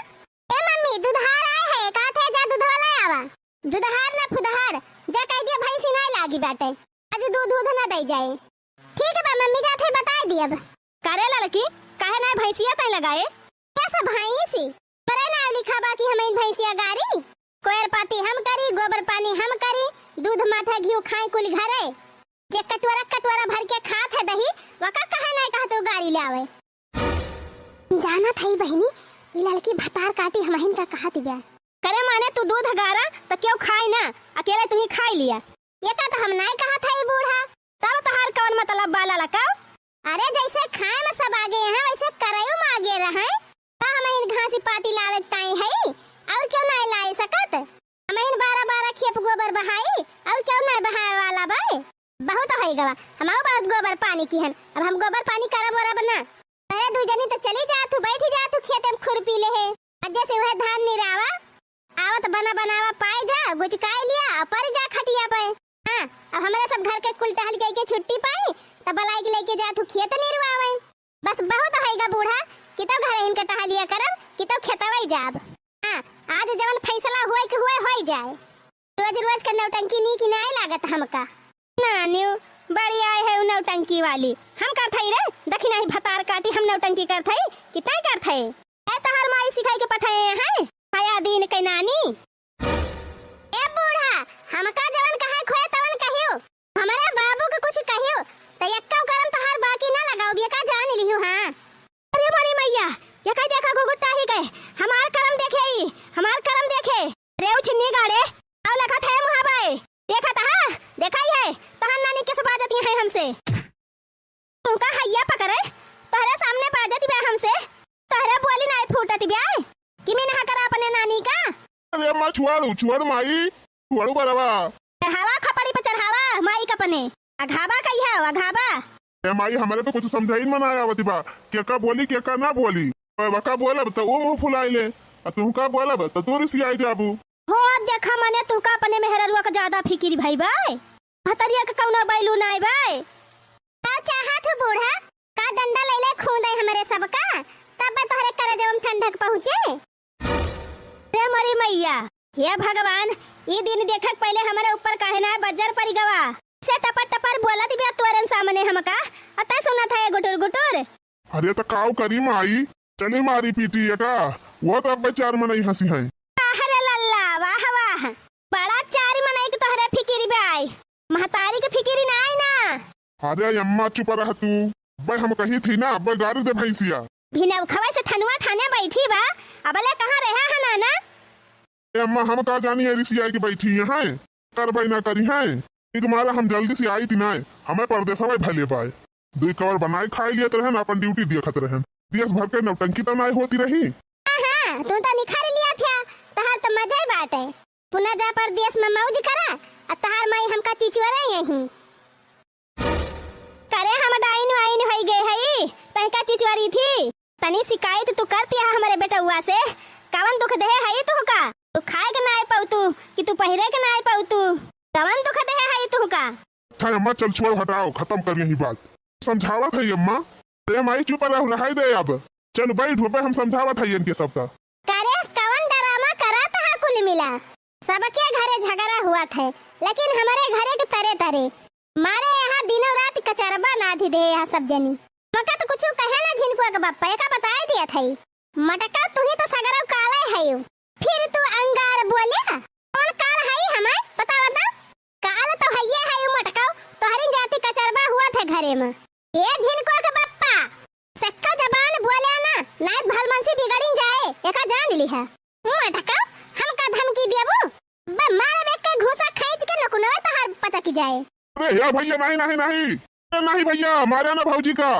ए मम्मी, दुधार आए है, का थे जा दुधवा ले आवा। दुधार ना फुदहार, जा कह दिया भैंसी नाय लागी बाटे। आज दूध उध ना दे जाए। ठीक बा मम्मी, जाथे बताए दियब। करे ललकी, काहे नाय भैंसिया तैं लगाए? कैसा भैंसी? परे नाव लिखा बा कि हमहिन भैंसिया गारी? कोयर पाती हम करी, गोबर पानी हम करी, दूध माठा घिउ खाई कुल घरे। जे कटोरा कटोरा भर के खात है दही, वका कहे नाय कहा तू गारी ले आवे। जानत हई बहिनी, ई ललकी भतार काटी हमहिन का कहा दिव्या। करे माने तू दूध गारा तो क्यों खाई ना, अकेले तुम्ही खाई लिया। ये का तो हम नाय कहा था ई बूढ़ा। तब तोहार कौन मतलब बा ललका? अरे जैसे खाए में सब आगे हैं, वैसे करैयो में आगे रहे। का हमहिन घासी पाती लावे के ताई हई, और क्यों नाय लाए सकत? हमहिन बारह बारह खेप गोबर बहाई, और क्यों नाय बहाए वाला बाए? बहुत होई गवा, हमहू बहुत गोबर पानी किहन, अब हम गोबर पानी करब ओरब ना। अरे दू जनी तो चली जा तू, बैठी जा तू खेते में खुरपी लेहे, अज्जे से वह धान निरावा। आवत बना बनावा पाए जा, गुचकाए लिया, और परि जा खटिया पे। हाँ, अब हमरे सब घर के कुल टहल के, के छुट्टी पाई, तब बलाई के लेके जा तू खेत निरवावे। बस बहुत होइगा बूढ़ा, कि तो घर इनके टहलिया करब, कि तो खेतवई जाब। हाँ, आज जवन फैसला हुए के हुए, होई जाए। रोज रोज के नौटंकी नीक नाय लागत हमका। नानियो, बड़ी आए है उ नौटंकी वाली। हम करत हई रे, देखी नाही भतार काटी, हम नौटंकी करत हई, कि तैं करत हई? ए तोहार माई सिखाई के पठाए हैं, हया दिन के नानी। ए बूढ़ा, हमका जवन कहे खोए तवन कहियो, हमरे बाबू के कुछ कहियो, त एक्कौ करम तोहार बाकी ना लगाउब, ये का जान लिहू, हाँ? अरे मोरी मैया, ये का देखा घुघुट्टा ही गए, हमार करम देखे ई, हमार करम देखे। रे उछिन्नी गाड़े, आव लखत है मुहाबाए, देखत हा, देखाई है, तोहर नानी किस बाजत है हमसे। तुमका हैया पकड़े, तोहरे सामने बाजत बा हमसे, तोहरे बोली नाय फूटत बा, कि मिनहा करा अपने नानी का। अरे माँ छुआड़ू, छुआड़ू माई, छुआड़ू बरवा। चढ़ावा खपड़ी पे चढ़ावा, माई का अपने, अघाबा कही है, अघाबा। ए माई, हमरे तो कुछ समझाइन में ना आवत बा, के का बोली, के का ना बोली। वका बोलब त ऊ मुँह फुलाई ले, आ तुहका बोलब त तू रिसियाई जाबू। हो, देखा मने तुहका अपने मेहररुआ का ज्यादा फिकिर भई बा, भतरिया के कौनो बैलू नाय बा। का चाहत हो बूढ़ा? का डंडा लैले खूंदे हमरे सबका? तब बे तोहरे करजवा में ठंडक पहुँचे। रे मोरी मैया, हे भगवान, ई दिन देखक पहिले हमरे ऊपर काहे ना बज्जर परि गवा। से टपर टपर बोलत बिया तोरन सामने हमका, अतः सुनत है गुटुर गुटुर। अरे त काव करी माई, चली मारी पीटी एका, वो तो अब चार मनई हँसी हैं। अरे लल्ला, वाह वाह, बड़ा चार मनई के तोहरे फिकिर बा, महतारी के फिकिर नाई ना। अरे अम्मा चुप रह तू, बे हम कही थी ना, बे गारी दे भैंसिया। भिनौखवा से ठनुआ ठाने बैठी बा, अबले कहाँ रहा है नाना? ए अम्मा, हम का जानी है रिसियाई के बैठी हैं, करबै ना करी हैं। एक मारा हम जल्दी से आई थी ना, हमें परदेसवा भले बाय। दुई कवर बनाए खाए लियत रहन, अपन ड्यूटी देखत रहन। देश भर के नौटंकी त नाय होती रही। हाँ, हाँ, तू तो निखार लिया था, तहार तो मजा ही बाटे। पुना जा परदेस में मौज करा, आ तहार माई हमका चिचुआरे यहीं। करे हम डाइन वाइन होई गए हई, तैं का चिचुआरी थी? तनी शिकायत तू करती है हमरे बेटउआ से, कवन दुख देहे हई तुहका? तू खाए के नाय पउतू, कि तू पहिरे के नाय पउतू? कवन दुख देहे हई तुहका? अच्छा अम्मा, चल छोड़, हटाओ, खतम कर यही बात। समझावत है अम्मा। अरे माई चुप रहो, रहाई दे अब। चल बैठ, बे हम समझावत है इनके सबका। करे कवन ड्रामा करत हा कुल मिला? सबके घरे झगड़ा हुआ थे, लेकिन हमरे घरे के तरे तरे। मारे यहाँ दिनों रात कचरबा नाधि दे यहाँ सब जनी। मका तो कुछ कहे ना झिनकुआ के बप्पा, एका बताए दिया था। मटका तू ही तो सगरो काले है, फिर तू अंगार बोले। कौन काल है हमें बतावा तो? काल तो हइये है उ मटकौ, तोहरी जाति कचरबा हुआ थे घरे में। ए झिनकुआ के बप्पा, सक्का जबान बोले ना, नाय भलमनसी बिगड़िन जाए, एका जान लिहा। मटकौ, हमका धमकी देबू? बे मारब एक के घूसा खींच के नकुनवे तोहार पचक जाए। अरे या भैया, नहीं, नहीं, नहीं। ए, नहीं भैया, मारे ना भौजी का।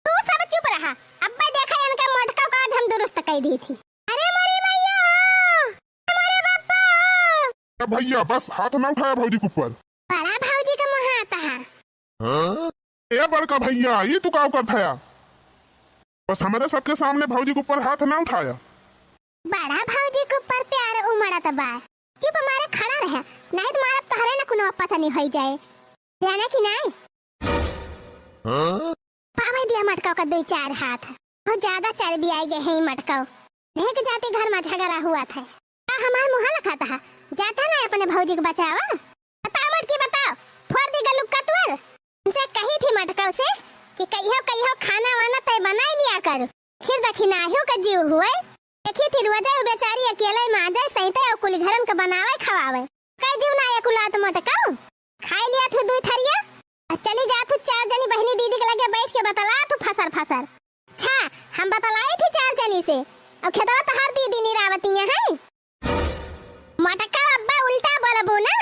तू सब चुप रहा। अब्बे देखा इनके मटकौ का आज हम दुरुस्त कई दी थी। अरे मोरी मैया हो, मोरे बापा हो। ए भैया, बस हाथ ना उठाया भौजी के ऊपर। बड़ा भौजी का मुँह आता है। हाँ? ए बड़का भैया, ये तू का करत हया? बस हमरे सबके सामने भौजी के ऊपर हाथ ना उठाया। बड़ा भौजी के ऊपर प्यार उमड़त बा। चुप मारे खड़ा रहे, नहीं तो मारब तोहरे न कोनो पचनी होई जाए। जाने कि नहीं? हाँ? पावे दिया मटकौ का दो चार हाथ। बहुत ज्यादा चर्बी आई गए हैं ई मटकौ। देख जाति घर में झगड़ा हुआ था। का हमार मुँह लखाता है? जाता ना अपने भौजी के बचावा। बताओ मटकी बताओ, फोड़ दी गलुक का तुअर? इनसे कही थी मटकौ से कि कहियो कहियो खाना वाना तय बनाई लिया कर। फिर देखी नाहियो का जीव हुए। देखी थी रोजे उ बेचारी अकेले माजे सैते और कुल घरन के बनावे खवावे। कई जीव ना एक उलात मटकौ। खाई लिया थी दुई थरिया। और चली जा थू चार जनी बहनी दीदी के लगे बैठ के बतला थू फसर फसर। अच्छा, हम बतलाई थी चार जनी से। और खेतवा तोहार दीदी निरावतिया है। मटकौ अब्बा उल्टा बोलबू ना,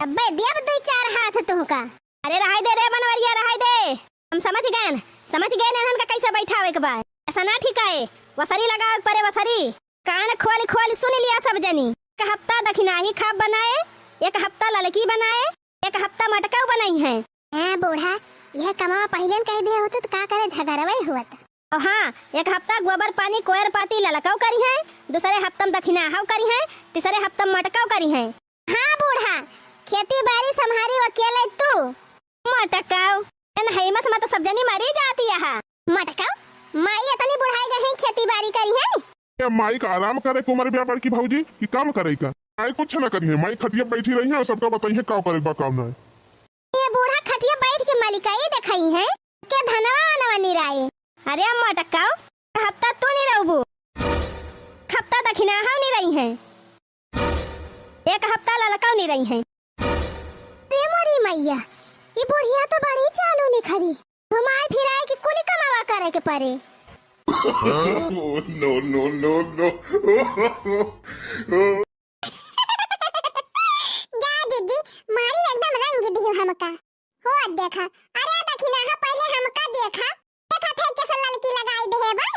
अब्बे देब दुई चार हाथ तुहका। अरे रहाई दे रे बनवरिया, रहाई दे। हम समझ गएन, समझ गएन इन्हन का कैसे बैठावे के बा। ऐसा ना ठीक है, वसरी लगावे के परे वसरी। कान खोल खोल सुन लिया सब जनी। एक हफ्ता दखिनाही खाब बनाए, एक हफ्ता ललकी बनाए, एक हफ्ता मटकौ बनाई है। हाँ बूढ़ा, यह कमावा पहिले न कह दिया होते तो का करे झगड़वे हुआ था। और हाँ, एक हफ्ता गोबर पानी कोयर पाती ललकौ करिहैं, दूसरे हफ्ता में दखिनाहौ करिहैं, तीसरे हफ्ता में मटकौ करिहैं। हाँ बूढ़ा, खेती बारी संभारी अकेले तू। मटकौ, एन हेमस मत सब जनी मरी जाती यहाँ। मटकौ, माई इतनी बुढ़ाई गई हैं, खेती बारी करिहैं। ए माई का आराम करे के उमर बिया बड़की भौजी कि काम करे का? माई कुछ न करिहैं, माई खटिया बैठी रहिहैं और सबका बताइहैं का करे बा काम ना। ये बूढ़ा खटिया बैठ के मलिकाई देखाइहैं, के धनवा वनवा निराए। अरे मटकौ, हफ्ता तू निरौबू, हफ्ता दखिनाहौ निरइहैं, एक हफ्ता ललकौ निरइहैं। रे मोरी मैया, ई बुढ़िया तो बड़ी चालू निखरी। घुमाए फिराए के कुल कमावा करे के परे। Oh, no, no, no, no। जा दीदी, मारी एकदम रंग दियो हमका। हो देखा, अरे दखिनाहा पहले हमका देखा, देखा थे कैसे ललकी लगाई दे है बे।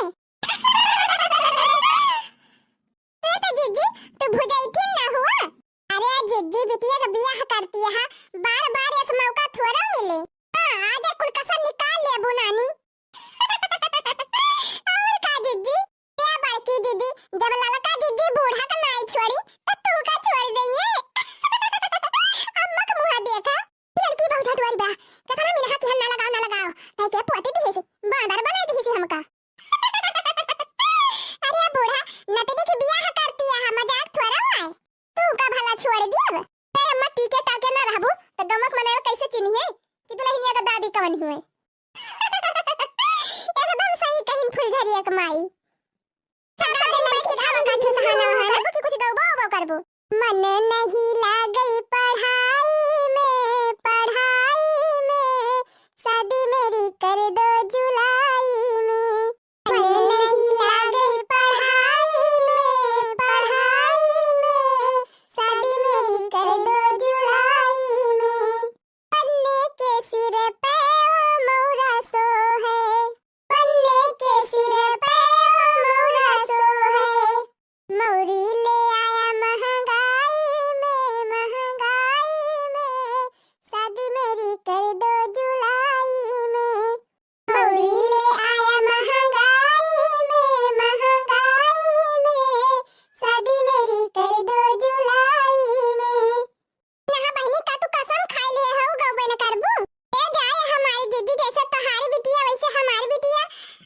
अरे तो जीजी, तू भुजैथिन ना हुआ? अरे जीजी, बिटिया का बियाह करती है, बार बार ऐसा मौका थोड़ा मिले। हाँ, आज कुल कसर निकाल लेबू नानी। और का जीजी, ए बड़की दीदी, जब ललका दीदी बूढ़ा का नाई छोड़ी, तो तू का छोड़ दइए? अम्मा का मुँह देखा, ई लड़की बहुत झटुआरी बा, केतना मिनहा किहन ना लगाओ, ना लगाओ, तै के पोती दिहिस, बांदर बनाई दिहिस हमका। अरे बूढ़ा, नतनी की बियाह करती है, मजाक थोड़ा हुआ है। तू का भला छोड़ दियब? अरे अम्मा, टीके टाके ना रहबू, तो गमक मनई कैसे चिन्हिए कि दुल्हनिया का दादी कवन हुए? एकदम सही कहिन फुलझरिया के माई। सब दिन बैठ के धावा काटे सहाना वहाना। करबू कि कुछ गौबो उबो करबू? मन नहीं लागई पढ़ाई में, पढ़ाई में, शादी मेरी कर दो जुलाई में। मन नहीं लागई पढ़ाई में, पढ़ाई में, शादी मेरी कर दो जुलाई में। पन्ने के सिर पे ओ मौरा सो है, पन्ने के सिर पे ओ मौरा सो है। मौरी ले आया महंगाई में, महंगाई में, शादी मेरी कर दो जुलाई में। मौरी ले आया महंगाई में, महंगाई में, शादी मेरी कर दो जुलाई में। यहाँ बहिनी का तू कसम खाई ले हऊ, गौबे न करबू? ए जाए हमारी दीदी, जैसे तोहारी बिटिया वैसे हमारी बिटिया,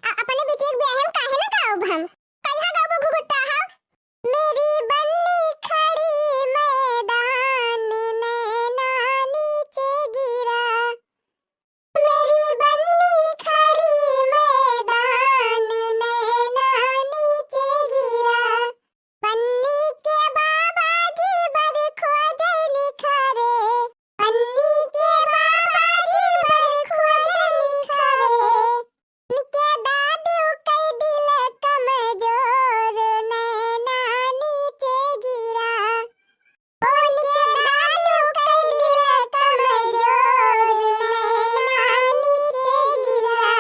अ-, अपने बिटिया के ब्याह में काहे न गाउब हम? कहिया गौबू घुघुट्टा हो? मेरी बन्नी खड़ी मैदान नैना नीचे गिरा। मेरी बन्नी खड़ी मैदान नैना नीचे गिरा। बन्नी के बाबा जी बर खोजै निखारे, बन्नी के बाबा जी बर खोजै निखारे। उनके दादू कई दिल कमजोर नैना नीचे गिरा। उनके दादू कई दिल कमजोर नैना नीचे गिरा।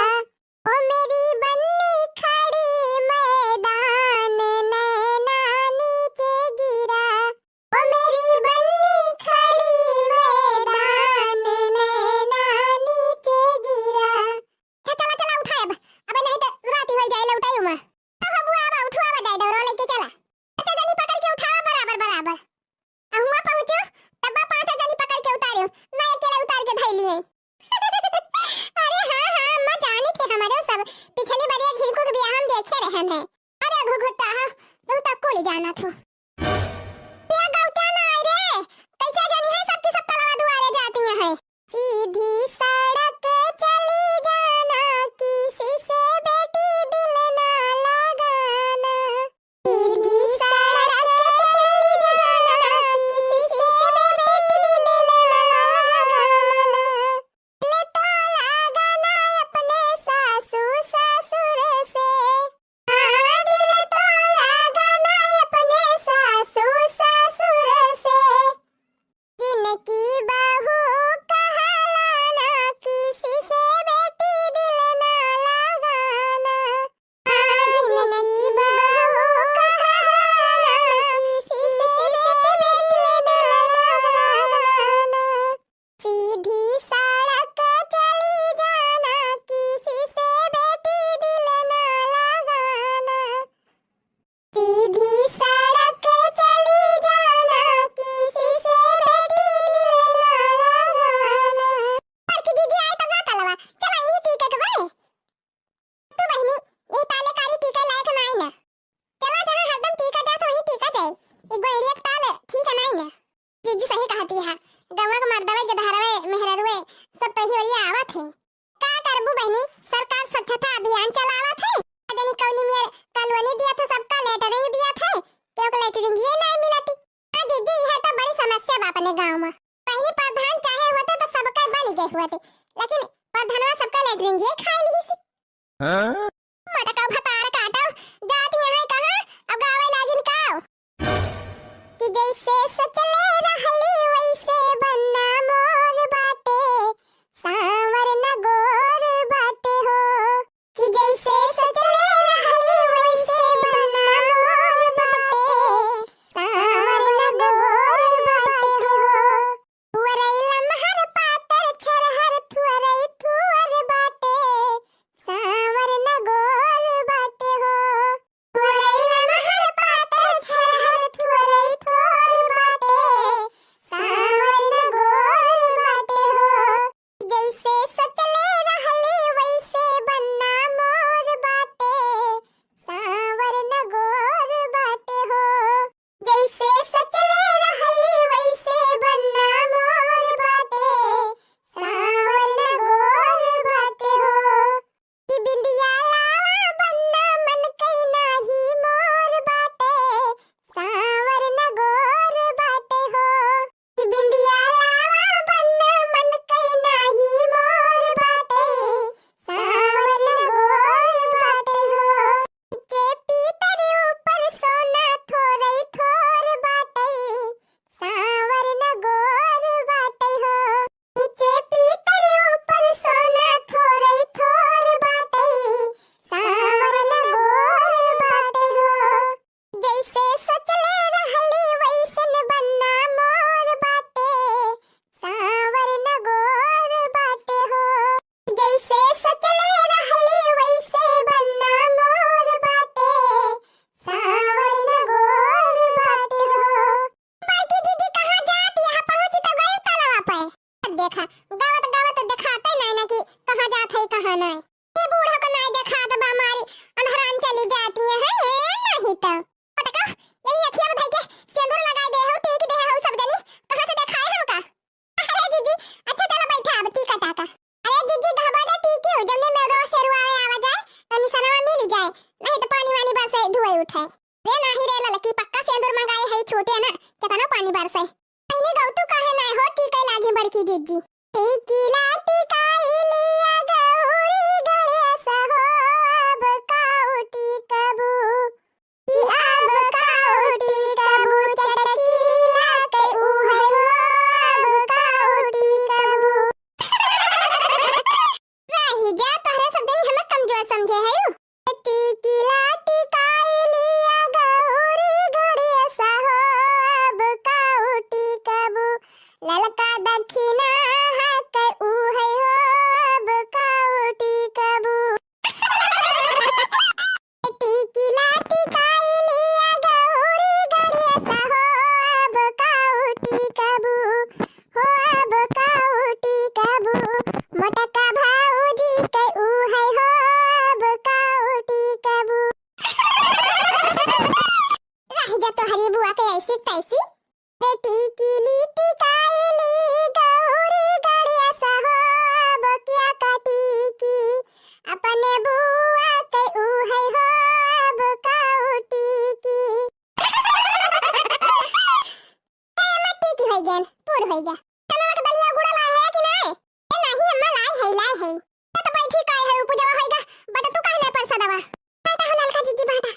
ओ मेरी बन्नी खड़ी मैदान नैना नीचे गिरा। ओ मेरी बन्नी खड़ी मैदान नैना नीचे गिरा। चला, चला, उठा अब। अब नहीं तो राती होई जाए, लौटाई उमा। अब बुआ, अब उठवा, अब जाए, डोरो लेके चला। अच्छा, जनी पकड़ के उठावा बराबर, बराबर। अहुआ पहुँचो, तब्बा पाँच जनी पकड़ के उतारे, ना अकेले उतार के धई लिए। अरे हाँ, हाँ, अम्मा जानी थे हमारे सब। पिछली बार ये झिलकू के बियाह हम देखे रहन है। अरे घुघुट्टा, हाँ, तू तो कुल जाना थो। ये गौत्या ना आई रे, कैसे जनी है सबकी सब तलवा दुआरे जाती हैं। सीधी सड़क चली जाना, किसी से बेटी दिल ना लगाना। सीधी सड़क चली जाना, किसी से बेटी दिल ना लगाना। दिल तो लगाना अपने सासू ससुर से। हाँ, दिल तो लगाना अपने के हुआ थे, लेकिन प्रधानवा सबका लेटरिन ये खाई ली से। हाँ? मटकाऊ भतार काटो, जात यहाँ कहाँ, अब गावे लागिन काव। कि जैसे सचले रहली वैसे बनना मोर बाटे, सांवर न गोर बाटे हो। कि जैसे सचले रहली वैसे बनना मोर बाटे, सांवर न गोर बाटे हो। थुअरई लमहर पातर छरहर थुअरई थुअर बाटे, सांवर न गोर बाटे हो। थुअरई लमहर पातर छरहर थुअरई थुअर बाटे, सांवर न गोर बाटे हो। जैसे सचले रहली वैसे बनना मोर बाटे, सांवर न गोर बाटे हो। जैसे सचले रहली वैसे बनना मोर बाटे, सांवर न गोर बाटे हो। कि बिंदिया लावा बनना मन कई नाही मोर बाटे, सांवर न गोर बाटे हो। कि बिंदिया लावा बनना मन कई नाही मोर बाटे, सांवर न गोर बाटे हो। नीचे पीतर ऊपर सोना थोरई थोर बाटे, सांवर न गोर बाटे हो। नीचे पीतर ऊपर सोना थोरई थोर बाटे, सांवर न गोर बाटे हो। जैसे सचले रहली वैसन बनना मोर बाटे, सांवर न गोर बाटे हो। जैसे सचले रहली वैसे बनना मोर बाटे, सांवर न गोर बाटे हो। बड़की दीदी कहाँ जात, यहाँ पहुँची तो गई तलवा पे। देखा, गावत गावत देखाते नहीं ना कि कहाँ जात है, कहाँ नहीं। ये बूढ़ा को नहीं देखात बा, मारी अंधरान चली जाती है, है नहीं तो। पटका, यही अखिया में धई के सेंदूर लगाई दे हो, टीक दे हो सब जनी, कहाँ से देखाए हो का? अरे जीजी, अच्छा चलो बैठा, अब टीका टाका। अरे जीजी, धबा दे टीकी हो, जल्दी में रोज सेरुआ आवे आवा जाए, तो निशानवा मिल जाए, नहीं तो पानी वानी बरसे धुआई उठे। रे नाही रे ललकी, पक्का सेंदूर मंगाए है छोटे ना, केतना पानी बरसे। अहिने गौतू काहे नाय हो, टीके लागी बड़की दीदी। टीकी ला टीकाई लिया गौरी गणेश हो, अब काऊ टीकबू, कि अब काऊ टीकबू, चटकीला के उहै हो, अब काऊ टीकबू। रही जा, तोहरे सब जनी हमें कमजोर समझे है यू। टीकी ला टीकाई लिया गौरी गणेश हो, अब काऊ टीकबू, ललका दखिना हकै उहै हो, अब काऊ टीकबू। टीकी ला टीकाई लिया गौरी गणेश हो, अब काऊ टीकबू, हो अब काऊ टीकबू, मोटका भौजी के उहै हो, अब काऊ टीकबू। रह जा तोहरी बुआ के ऐसी तैसी। रे टीकी ली टीकाई ली गौरी गणेश हो, अब क्या का टीकी, अपने बुआ के उहै हो, अब काऊ टीकी। ए, अम्मा, टीकी होई गन, पूर होई गा। चनवा के दलिया गुड़ा लाए है कि नाय? ए, नाही अम्मा, लाए है, लाए है। ए, तो बैठी काहे है, पूजवा होई गा, बट तू काहे नाय परसा दवा? बाटा हो ललका जीजी, बाटा।